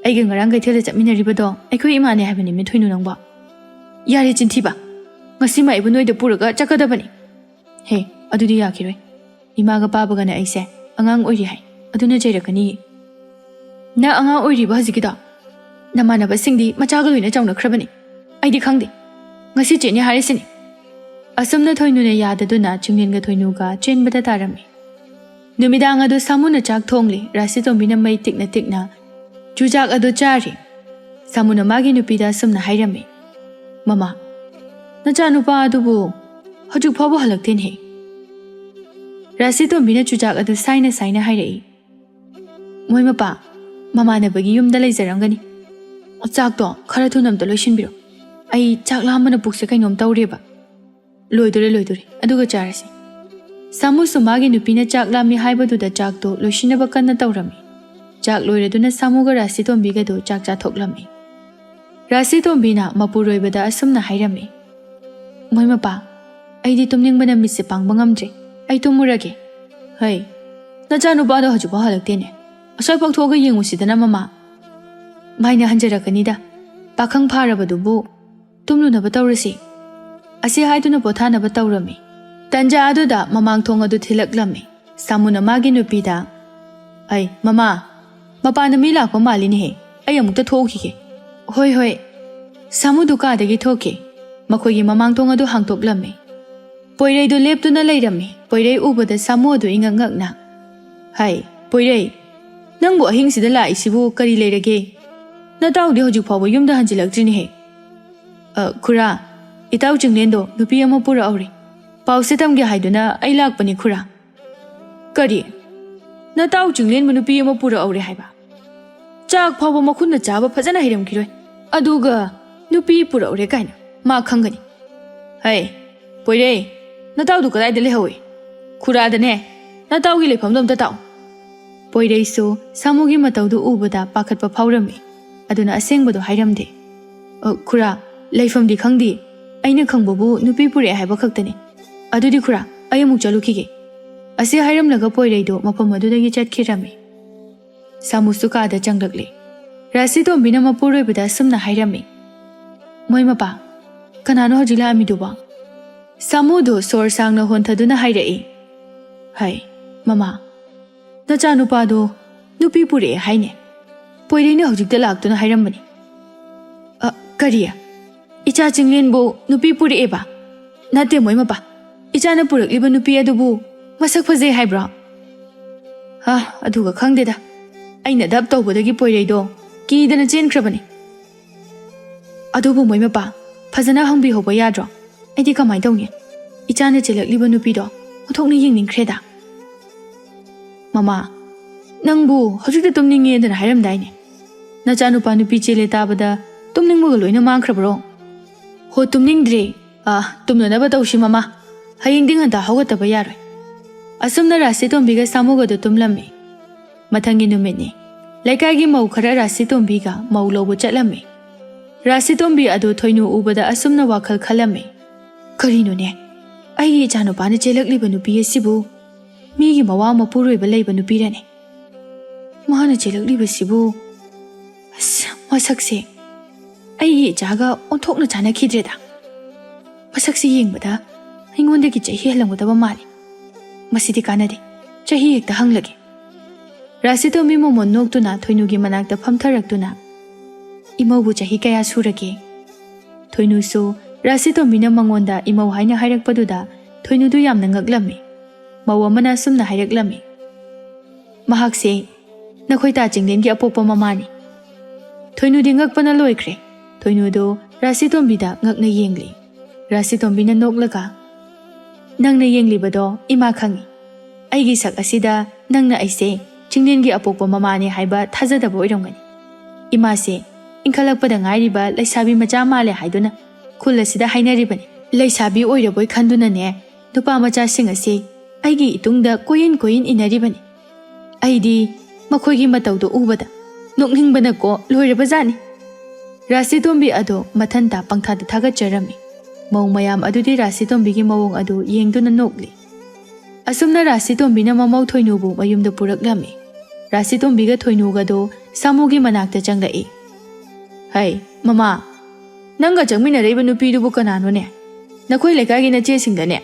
ꯑꯩꯒ ꯉꯔꯥꯡ ꯀꯩꯊꯦꯜꯗ ꯆꯠꯃꯤꯟꯅꯔꯤꯕꯗꯣ ꯑꯩꯈꯣꯏ ꯏꯃꯥꯅꯦ ꯍꯥꯏꯕꯅꯦꯃꯤ ꯊꯣꯏꯅꯨ ꯅꯪꯕꯣ꯫ ꯌꯥꯔꯦ ꯆꯤꯟꯊꯤꯕ, ꯉꯁꯤꯃꯛ ꯑꯩꯕꯨ ꯅꯣꯏꯗ ꯄꯨꯔꯒ ꯆꯠꯀꯗꯕꯅꯤ꯫ ꯍꯦ, ꯑꯗꯨꯗꯤ ꯌꯥꯈꯤꯔꯣꯏ꯫ ꯏꯃꯥꯒ ꯄꯥꯕꯒꯅ ꯑꯩꯁꯦ ꯑꯉꯥꯡ ꯑꯣꯏꯔꯤ ꯍꯥꯏ, ꯑꯗꯨꯅ ꯆꯩꯔꯛꯀꯅꯤ꯫ ꯅꯪ ꯑꯉꯥꯡ ꯑꯣꯏꯔꯤꯕ ꯍꯧꯖꯤꯛꯀꯤꯗꯣ? ꯅꯃꯥꯟꯅꯕꯁꯤꯡꯗꯤ ꯃꯆꯥꯒ ꯂꯣꯏꯅ ꯆꯥꯎꯅꯈ꯭ꯔꯕꯅꯤ꯫ ꯑꯩꯗꯤ ꯈꯪꯗꯦ꯫ ꯉꯁꯤ ꯆꯦꯠꯅꯤ ꯍꯥꯏꯔꯤꯁꯤꯅꯤ꯫ ꯑꯁꯨꯝꯅ ꯊꯣꯏꯅꯨꯅ ꯌꯥꯗꯗꯨꯅ ꯆꯤꯡꯂꯦꯟꯒ ꯊꯣꯏꯅꯨꯒ ꯆꯦꯟꯕꯗ ꯇꯥꯔꯝꯃꯤ꯫ ꯅꯨꯃꯤꯗꯥꯡ ꯑꯗꯨ ꯁꯥꯃꯨꯅ ꯆꯥꯛ ꯊꯣꯡꯂꯤ, ꯔꯥꯁꯤꯇꯣꯝꯕꯤꯅ ꯃꯩ ꯇꯤꯛꯅ ꯇꯤꯛꯅ ꯆꯨꯖꯥꯛ ꯑꯗꯨ ꯆꯥꯔꯤ꯫ ꯁꯥꯃꯨꯅ ꯃꯥꯒꯤ ꯅꯨꯄꯤꯗ ꯑꯁꯨꯝꯅ ꯍꯥꯏꯔꯝꯃꯤ, "ꯃꯃꯥ, ꯅꯆꯥꯅꯨꯄꯥ ꯑꯗꯨꯕꯨ ꯍꯧꯖꯤꯛ ꯐꯥꯎꯕ ꯍꯜꯂꯛꯇꯦꯅꯦ?" ꯔꯥꯁꯤꯇꯣꯝꯕꯤꯅ ꯆꯨꯖꯥꯛ ꯑꯗꯨ ꯁꯥꯏꯅ ꯁꯥꯏꯅ ꯍꯥꯏꯔꯛꯏ, "ꯃꯣꯏ ꯃꯄꯥ ꯃꯃꯥꯟꯅꯕꯒꯤ ꯌꯨꯝꯗ ꯂꯩꯖꯔꯝꯒꯅꯤ꯫ ꯆꯥꯛꯇꯣ ꯈꯔ ꯊꯨꯅ ꯑꯝꯇ ꯂꯣꯏꯁꯤꯟꯕꯤꯔꯣ꯫ ꯑꯩ ꯆꯥꯛ ꯂꯥꯝꯕꯅ ꯄꯨꯛꯁꯦ ꯀꯩꯅꯣꯝ ꯇꯧꯔꯦꯕ꯫ ꯂꯣꯏꯗꯣꯔꯦ, ꯂꯣꯏꯗꯣꯔꯦ, ꯑꯗꯨꯒ ꯆꯥꯔꯁꯤ꯫" ꯁꯥꯃꯨꯁꯨ ꯃꯥꯒꯤ ꯅꯨꯄꯤꯅ ꯆꯥꯛ ꯂꯥꯝꯃꯤ ꯍꯥꯏꯕꯗꯨꯗ ꯆꯥꯛꯇꯣ ꯂꯣꯏꯁꯤꯟꯅꯕ ꯀꯟꯅ ꯇꯧꯔꯝꯃꯤ꯫ ꯆꯥꯛ ꯂꯣꯏꯔꯗꯨꯅ ꯁꯥꯃꯨꯒ ꯔꯥꯁꯤꯇꯣꯝꯕꯤꯒꯗꯨ ꯆꯥꯛ ꯆꯥꯊꯣꯛꯂꯝꯃꯤ꯫ ꯔꯥꯁꯤꯇꯣꯝꯕꯤꯅ ꯃꯄꯨꯔꯣꯏꯕꯗ ꯑꯁꯨꯝꯅ ꯍꯥꯏꯔꯝꯃꯤ, "ꯃꯣꯏ ꯃꯄꯥ, ꯑꯩꯗꯤ ꯇꯨꯝꯅꯤꯡꯕꯅ ꯃꯤꯠꯁꯦ ꯄꯥꯡꯕ ꯉꯝꯗ꯭ꯔꯦ꯫ ꯑꯩ ꯇꯨꯝꯃꯨꯔꯒꯦ꯫" "ꯍꯩ, ꯅꯆꯥꯅꯨꯄꯥꯗꯣ ꯍꯧꯖꯤꯛꯐꯥꯎ ꯍꯜꯂꯛꯇꯦꯅꯦ꯫ ꯑꯁ꯭ꯋꯥꯏꯐꯥꯎ ꯊꯣꯛꯑꯒ ꯌꯦꯡꯉꯨꯁꯤꯗꯅ ꯃꯃꯥ꯫" "ꯃꯥꯏꯅ ꯍꯟꯖꯔꯛꯀꯅꯤꯗ꯫ ꯄꯥꯈꯪ ꯐꯥꯔꯕꯗꯨꯕꯨ ꯇꯨꯝꯂꯨꯅꯕ ꯇꯧꯔꯁꯤ꯫" ꯑꯁꯤ ꯍꯥꯏꯗꯨꯅ ꯄꯣꯊꯥꯅꯕ ꯇꯧꯔꯝꯃꯤ꯫ ꯇꯟꯖꯥ ꯑꯗꯨꯗ ꯃꯃꯥꯡ ꯊꯣꯡ ꯑꯗꯨ ꯊꯤꯜꯂꯛꯂꯝꯃꯤ꯫ ꯁꯥꯃꯨꯅ ꯃꯥꯒꯤ ꯅꯨꯄꯤꯗ, "ꯑꯩ, ꯃꯃꯥ, ꯃꯄꯥꯟꯗ ꯃꯤ ꯂꯥꯛꯄ ꯃꯥꯜꯂꯤꯅꯦꯍꯦ꯫ ꯑꯩ ꯑꯃꯨꯛꯇ ꯊꯣꯛꯎꯈꯤꯒꯦ꯫" "ꯍꯣꯏ, ꯍꯣꯏ꯫" ꯁꯥꯃꯨꯗꯨ ꯀꯥꯗꯒꯤ ꯊꯣꯛꯈꯤ꯫ ꯃꯈꯣꯏꯒꯤ ꯃꯃꯥꯡ ꯊꯣꯡ ꯑꯗꯨ ꯍꯥꯡꯗꯣꯛꯂꯝꯃꯤ꯫ ꯄꯣꯏꯔꯩꯗꯨ ꯂꯦꯞꯇꯨꯅ ꯂꯩꯔꯝꯃꯤ꯫ ꯄꯣꯏꯔꯩ ꯎꯕꯗ ꯁꯥꯃꯨ ꯑꯗꯨ ꯏꯉꯛ ꯉꯛꯅ, "ꯍꯥꯏ, ꯄꯣꯏꯔꯩ, ꯅꯪꯕꯨ ꯑꯍꯤꯡꯁꯤꯗ ꯂꯥꯛꯏꯁꯤꯕꯨ ꯀꯔꯤ ꯂꯩꯔꯒꯦ? ꯅꯇꯥꯎꯗꯤ ꯍꯧꯖꯤꯛ ꯐꯥꯎꯕ ꯌꯨꯝꯗ ꯍꯟꯖꯤꯜꯂꯛꯇ꯭ꯔꯤꯅꯦꯍꯦ꯫" "ꯑ, ꯈꯨꯔꯥ, ꯏꯇꯥꯎ ꯆꯤꯡꯂꯦꯟꯗꯣ ꯅꯨꯄꯤ ꯑꯃ ꯄꯨꯔꯛꯍꯧꯔꯦ꯫ ꯄꯥꯎꯁꯦ ꯇꯝꯒꯦ ꯍꯥꯏꯗꯨꯅ ꯑꯩ ꯂꯥꯛꯄꯅꯤ ꯈꯨꯔꯥ꯫" "ꯀꯔꯤ? ꯅꯇꯥꯎ ꯆꯤꯡꯂꯦꯟꯕꯨ ꯅꯨꯄꯤ ꯑꯃ ꯄꯨꯔꯛꯍꯧꯔꯦ ꯍꯥꯏꯕ? ꯆꯥꯛ ꯐꯥꯎꯕ ꯃꯈꯨꯠꯅ ꯆꯥꯕ ꯐꯖꯅ ꯍꯩꯔꯝꯈꯤꯔꯣꯏ, ꯑꯗꯨꯒ ꯅꯨꯄꯤ ꯄꯨꯔꯛꯍꯧꯔꯦ ꯀꯥꯏꯅ꯫ ꯃꯥ ꯈꯪꯒꯅꯤ꯫ "ꯍꯩ, ꯄꯣꯏꯔꯩ, ꯅꯇꯥꯎꯗꯨ ꯀꯗꯥꯏꯗ ꯂꯩꯍꯧꯏ? ꯈꯨꯔꯥꯗꯅꯦ, ꯅꯇꯥꯎꯒꯤ ꯂꯩꯐꯝꯗꯣ ꯑꯝꯇ ꯇꯥꯛꯎ꯫" ꯄꯣꯏꯔꯩꯁꯨ ꯁꯥꯃꯨꯒꯤ ꯃꯇꯧꯗꯨ ꯎꯕꯗ ꯄꯥꯈꯠꯄ ꯐꯥꯎꯔꯝꯃꯤ꯫ ꯑꯗꯨꯅ ꯑꯁꯦꯡꯕꯗꯣ ꯍꯥꯏꯔꯝꯗꯦ꯫ "ꯑ, ꯈꯨꯔꯥ, ꯂꯩꯐꯝꯗꯤ ꯈꯪꯗꯦ꯫ ꯑꯩꯅ ꯈꯪꯕꯕꯨ ꯅꯨꯄꯤ ꯄꯨꯔꯛꯑꯦ ꯍꯥꯏꯕ ꯈꯛꯇꯅꯤ꯫ ꯑꯗꯨꯗꯤ ꯈꯨꯔꯥ, ꯑꯩ ꯑꯃꯨꯛ ꯆꯠꯂꯨꯈꯤꯒꯦ꯫" ꯑꯁꯤ ꯍꯥꯏꯔꯝꯂꯒ ꯄꯣꯏꯔꯩꯗꯨ ꯃꯐꯝ ꯑꯗꯨꯗꯒꯤ ꯆꯠꯈꯤꯔꯝꯃꯤ꯫ ꯁꯥꯃꯨꯁꯨ ꯀꯥꯗ ꯆꯪꯂꯛꯂꯦ꯫ ꯔꯥꯁꯤꯇꯣꯝꯕꯤꯅ ꯃꯄꯨꯔꯣꯏꯕꯗ ꯑꯁꯨꯝꯅ ꯍꯥꯏꯔꯝꯃꯤ, "ꯃꯣꯏ ꯃꯄꯥ, ꯀꯅꯥꯅꯣ ꯍꯧꯖꯤꯛ ꯂꯥꯛꯑꯝꯃꯤꯗꯨꯕꯣ?" ꯁꯥꯃꯨꯗꯨ ꯁꯣꯔ ꯁꯥꯡꯅ ꯍꯣꯟꯊꯗꯨꯅ ꯍꯥꯏꯔꯛꯏ, "ꯍꯩ, ꯃꯃꯥ, ꯅꯆꯥꯅꯨꯄꯥꯗꯣ ꯅꯨꯄꯤ ꯄꯨꯔꯛꯑꯦ ꯍꯥꯏꯅꯦ꯫ ꯄꯣꯏꯔꯩꯅ ꯍꯧꯖꯤꯛꯇ ꯂꯥꯛꯇꯨꯅ ꯍꯥꯏꯔꯝꯕꯅꯤ꯫" "ꯑ, ꯀꯔꯤ? ꯏꯆꯥ ꯆꯤꯡꯂꯦꯟꯕꯨ ꯅꯨꯄꯤ ꯄꯨꯔꯛꯑꯦꯕ?" "ꯅꯠꯇꯦ, ꯃꯣꯏ ꯃꯄꯥ, ꯏꯆꯥꯅ ꯄꯨꯔꯛꯂꯤꯕ ꯅꯨꯄꯤ ꯑꯗꯨꯕꯨ ꯃꯁꯛ ꯐꯖꯩ ꯍꯥꯏꯕ꯭ꯔꯣ?" "ꯑ, ꯑꯗꯨꯒ ꯈꯪꯗꯦꯗ, ꯑꯩꯅ ꯙꯞ ꯇꯧꯕꯗꯒꯤ ꯄꯣꯏꯔꯩꯗꯣ ꯀꯤꯗꯅ ꯆꯦꯟꯈ꯭ꯔꯕꯅꯤ꯫" "ꯑꯗꯨꯕꯨ ꯃꯣꯏ ꯃꯄꯥ, ꯐꯖꯅ ꯍꯪꯕꯤꯍꯧꯕ ꯌꯥꯗ꯭ꯔꯣ? ꯑꯩꯗꯤ ꯀꯃꯥꯏꯅ ꯇꯧꯅꯤ? ꯏꯆꯥꯅ ꯆꯦꯜꯂꯛꯂꯤꯕ ꯅꯨꯄꯤꯗꯣ ꯑꯣꯟꯊꯣꯛꯅ ꯌꯦꯡꯅꯤꯡꯈ꯭ꯔꯦꯗ꯫" "ꯃꯃꯥ, ꯅꯪꯕꯨ ꯍꯧꯖꯤꯛꯇ ꯇꯨꯝꯅꯤꯡꯉꯦꯗꯅ ꯍꯥꯏꯔꯝꯗꯥꯏꯅꯦ? ꯅꯆꯥꯅꯨꯄꯥ ꯅꯨꯄꯤ ꯆꯦꯜꯂꯦ ꯇꯥꯕꯗ ꯇꯨꯝꯅꯤꯡꯕꯒ ꯂꯣꯏꯅ ꯃꯥꯡꯈ꯭ꯔꯕ꯭ꯔꯣ?" "ꯍꯣ, ꯇꯨꯝꯅꯤꯡꯗ꯭ꯔꯦ꯫ ꯑ, ꯇꯨꯝꯅꯅꯕ ꯇꯧꯁꯤ ꯃꯃꯥ꯫ ꯍꯌꯦꯡꯗꯤ ꯉꯟꯇꯥ ꯍꯧꯒꯠꯇꯕ ꯌꯥꯔꯣꯏ꯫" ꯑꯁꯨꯝꯅ ꯔꯥꯁꯤꯇꯣꯝꯕꯤꯒ ꯁꯥꯃꯨꯒꯗꯨ ꯇꯨꯝꯂꯝꯃꯤ꯫ ꯃꯊꯪꯒꯤ ꯅꯨꯃꯤꯠꯅꯤ꯫ ꯂꯩꯀꯥꯏꯒꯤ ꯃꯧ ꯈꯔ ꯔꯥꯁꯤꯇꯣꯝꯕꯤꯒ ꯃꯧ ꯂꯧꯕ ꯆꯠꯂꯝꯃꯤ꯫ ꯔꯥꯁꯤꯇꯣꯝꯕꯤ ꯑꯗꯨ ꯊꯣꯏꯅꯨ ꯎꯕꯗ ꯑꯁꯨꯝꯅ ꯋꯥꯈꯜ ꯈꯜꯂꯝꯃꯤ, "ꯀꯔꯤꯅꯣꯅꯦ? ꯑꯩꯒꯤ ꯏꯆꯥꯅꯨꯄꯥꯅ ꯆꯦꯜꯂꯛꯂꯤꯕ ꯅꯨꯄꯤ ꯑꯁꯤꯕꯨ ꯃꯤꯒꯤ ꯃꯋꯥ ꯃꯄꯨꯔꯣꯏꯕ ꯂꯩꯕ ꯅꯨꯄꯤꯔꯅꯦ? ꯃꯥꯅ ꯆꯦꯜꯂꯛꯂꯤꯕꯁꯤꯕꯨ, ꯑꯁ, ꯃꯁꯛꯁꯦ ꯑꯩꯒꯤ ꯏꯆꯥꯒ ꯑꯣꯟꯊꯣꯛꯅ ꯆꯥꯟꯅꯈꯤꯗ꯭ꯔꯦꯗ꯫ ꯃꯁꯛꯁꯦ ꯌꯦꯡꯕꯗ ꯑꯩꯉꯣꯟꯗꯒꯤ ꯆꯍꯤ ꯍꯜꯂꯝꯒꯗꯕ ꯃꯥꯜꯂꯤ꯫ ꯃꯁꯤꯗꯤ ꯀꯥꯟꯅꯗꯦ꯫ ꯆꯍꯤ ꯍꯦꯛꯇ ꯍꯪꯂꯒꯦ꯫" ꯔꯥꯁꯤꯇꯣꯝꯕꯤ ꯃꯣꯃꯣꯟ ꯅꯣꯛꯇꯨꯅ ꯊꯣꯏꯅꯨꯒꯤ ꯃꯅꯥꯛꯇ ꯐꯝꯊꯔꯛꯇꯨꯅ, "ꯏꯃꯧꯕꯨ ꯆꯍꯤ ꯀꯌꯥ ꯁꯨꯔꯒꯦ?" ꯊꯣꯏꯅꯨꯁꯨ ꯔꯥꯁꯤꯇꯣꯝꯕꯤꯅ ꯃꯉꯣꯟꯗ ꯏꯃꯧ ꯍꯥꯏꯅ ꯍꯥꯏꯔꯛꯄꯗꯨꯗ ꯊꯣꯏꯅꯨꯗꯨ ꯌꯥꯝꯅ ꯉꯛꯂꯝꯃꯤ꯫ ꯃꯧ ꯑꯃꯅ ꯑꯁꯨꯝꯅ ꯍꯥꯏꯔꯛꯂꯝꯃꯤ, "ꯃꯍꯥꯛꯁꯦ ꯅꯈꯣꯏ ꯇꯥ ꯆꯤꯡꯂꯦꯟꯒꯤ ꯑꯄꯣꯛꯄ ꯃꯃꯥꯅꯤ꯫" ꯊꯣꯏꯅꯨꯗꯤ ꯉꯛꯄꯅ ꯂꯣꯏꯈ꯭ꯔꯦ꯫ ꯊꯣꯏꯅꯨꯗꯨ ꯔꯥꯁꯤꯇꯣꯝꯕꯤꯗ ꯉꯛꯅ ꯌꯦꯡꯂꯤ꯫ ꯔꯥꯁꯤꯇꯣꯝꯕꯤꯅ ꯅꯣꯛꯂꯒ, "ꯅꯪꯅ ꯌꯦꯡꯂꯤꯕꯗꯣ ꯏꯃꯥ ꯈꯪꯏ꯫ ꯑꯩꯒꯤ ꯁꯛ ꯑꯁꯤꯗ ꯅꯪꯅ ꯑꯩꯁꯦ ꯆꯤꯡꯂꯦꯟꯒꯤ ꯑꯄꯣꯛꯄ ꯃꯃꯥꯅꯦ ꯍꯥꯏꯕ ꯊꯥꯖꯗꯕ ꯑꯣꯏꯔꯝꯒꯅꯤ꯫ ꯏꯃꯥꯁꯦ ꯏꯟꯈꯠꯂꯛꯄꯗ ꯉꯥꯏꯔꯤꯕ ꯂꯩꯁꯥꯕꯤ ꯃꯆꯥ ꯃꯥꯜꯂꯦ ꯍꯥꯏꯗꯨꯅ ꯈꯨꯜ ꯑꯁꯤꯗ ꯍꯥꯏꯅꯔꯤꯕꯅꯤ꯫ ꯂꯩꯁꯥꯕꯤ ꯑꯣꯏꯔꯕꯣꯏ ꯈꯟꯗꯨꯅꯅꯦ, ꯅꯨꯄꯥ ꯃꯆꯥꯁꯤꯡ ꯑꯁꯤ ꯑꯩꯒꯤ ꯏꯇꯨꯡꯗ ꯀꯣꯏꯌꯤꯟ ꯀꯣꯏꯌꯤꯟ ꯏꯟꯅꯔꯤꯕꯅꯤ꯫ ꯑꯩꯗꯤ ꯃꯈꯣꯏꯒꯤ ꯃꯇꯧꯗꯨ ꯎꯕꯗ ꯅꯣꯛꯅꯤꯡꯕꯅꯀꯣ ꯂꯣꯏꯔꯕꯖꯥꯠꯅꯤ꯫ ꯔꯥꯁꯤꯇꯣꯝꯕꯤ ꯑꯗꯣ ꯃꯊꯟꯇ ꯄꯪꯊꯥꯗ ꯊꯥꯒꯠꯆꯔꯝꯃꯤ꯫ ꯃꯧ ꯃꯌꯥꯝ ꯑꯗꯨꯗꯤ ꯔꯥꯁꯤꯇꯣꯝꯕꯤꯒꯤ ꯃꯑꯣꯡ ꯑꯗꯨ ꯌꯦꯡꯗꯨꯅ ꯅꯣꯛꯂꯤ꯫ ꯑꯁꯨꯝꯅ ꯔꯥꯁꯤꯇꯣꯝꯕꯤꯅ ꯃꯃꯧ ꯊꯣꯏꯅꯨꯕꯨ ꯃꯌꯨꯝꯗ ꯄꯨꯔꯛꯂꯝꯃꯤ꯫ ꯔꯥꯁꯤꯇꯣꯝꯕꯤꯒ ꯊꯣꯏꯅꯨꯒꯗꯣ ꯁꯥꯃꯨꯒꯤ ꯃꯅꯥꯛꯇ ꯆꯪꯂꯛꯏ꯫ "ꯍꯩ, ꯃꯃꯥ, ꯅꯪꯒ ꯆꯪꯃꯤꯟꯅꯔꯛꯏꯕ ꯅꯨꯄꯤꯗꯨꯕꯨ ꯀꯅꯥꯅꯣꯅꯦ? ꯅꯈꯣꯏ ꯂꯩꯀꯥꯏꯒꯤ ꯅꯆꯦꯁꯤꯡꯗꯅꯦ?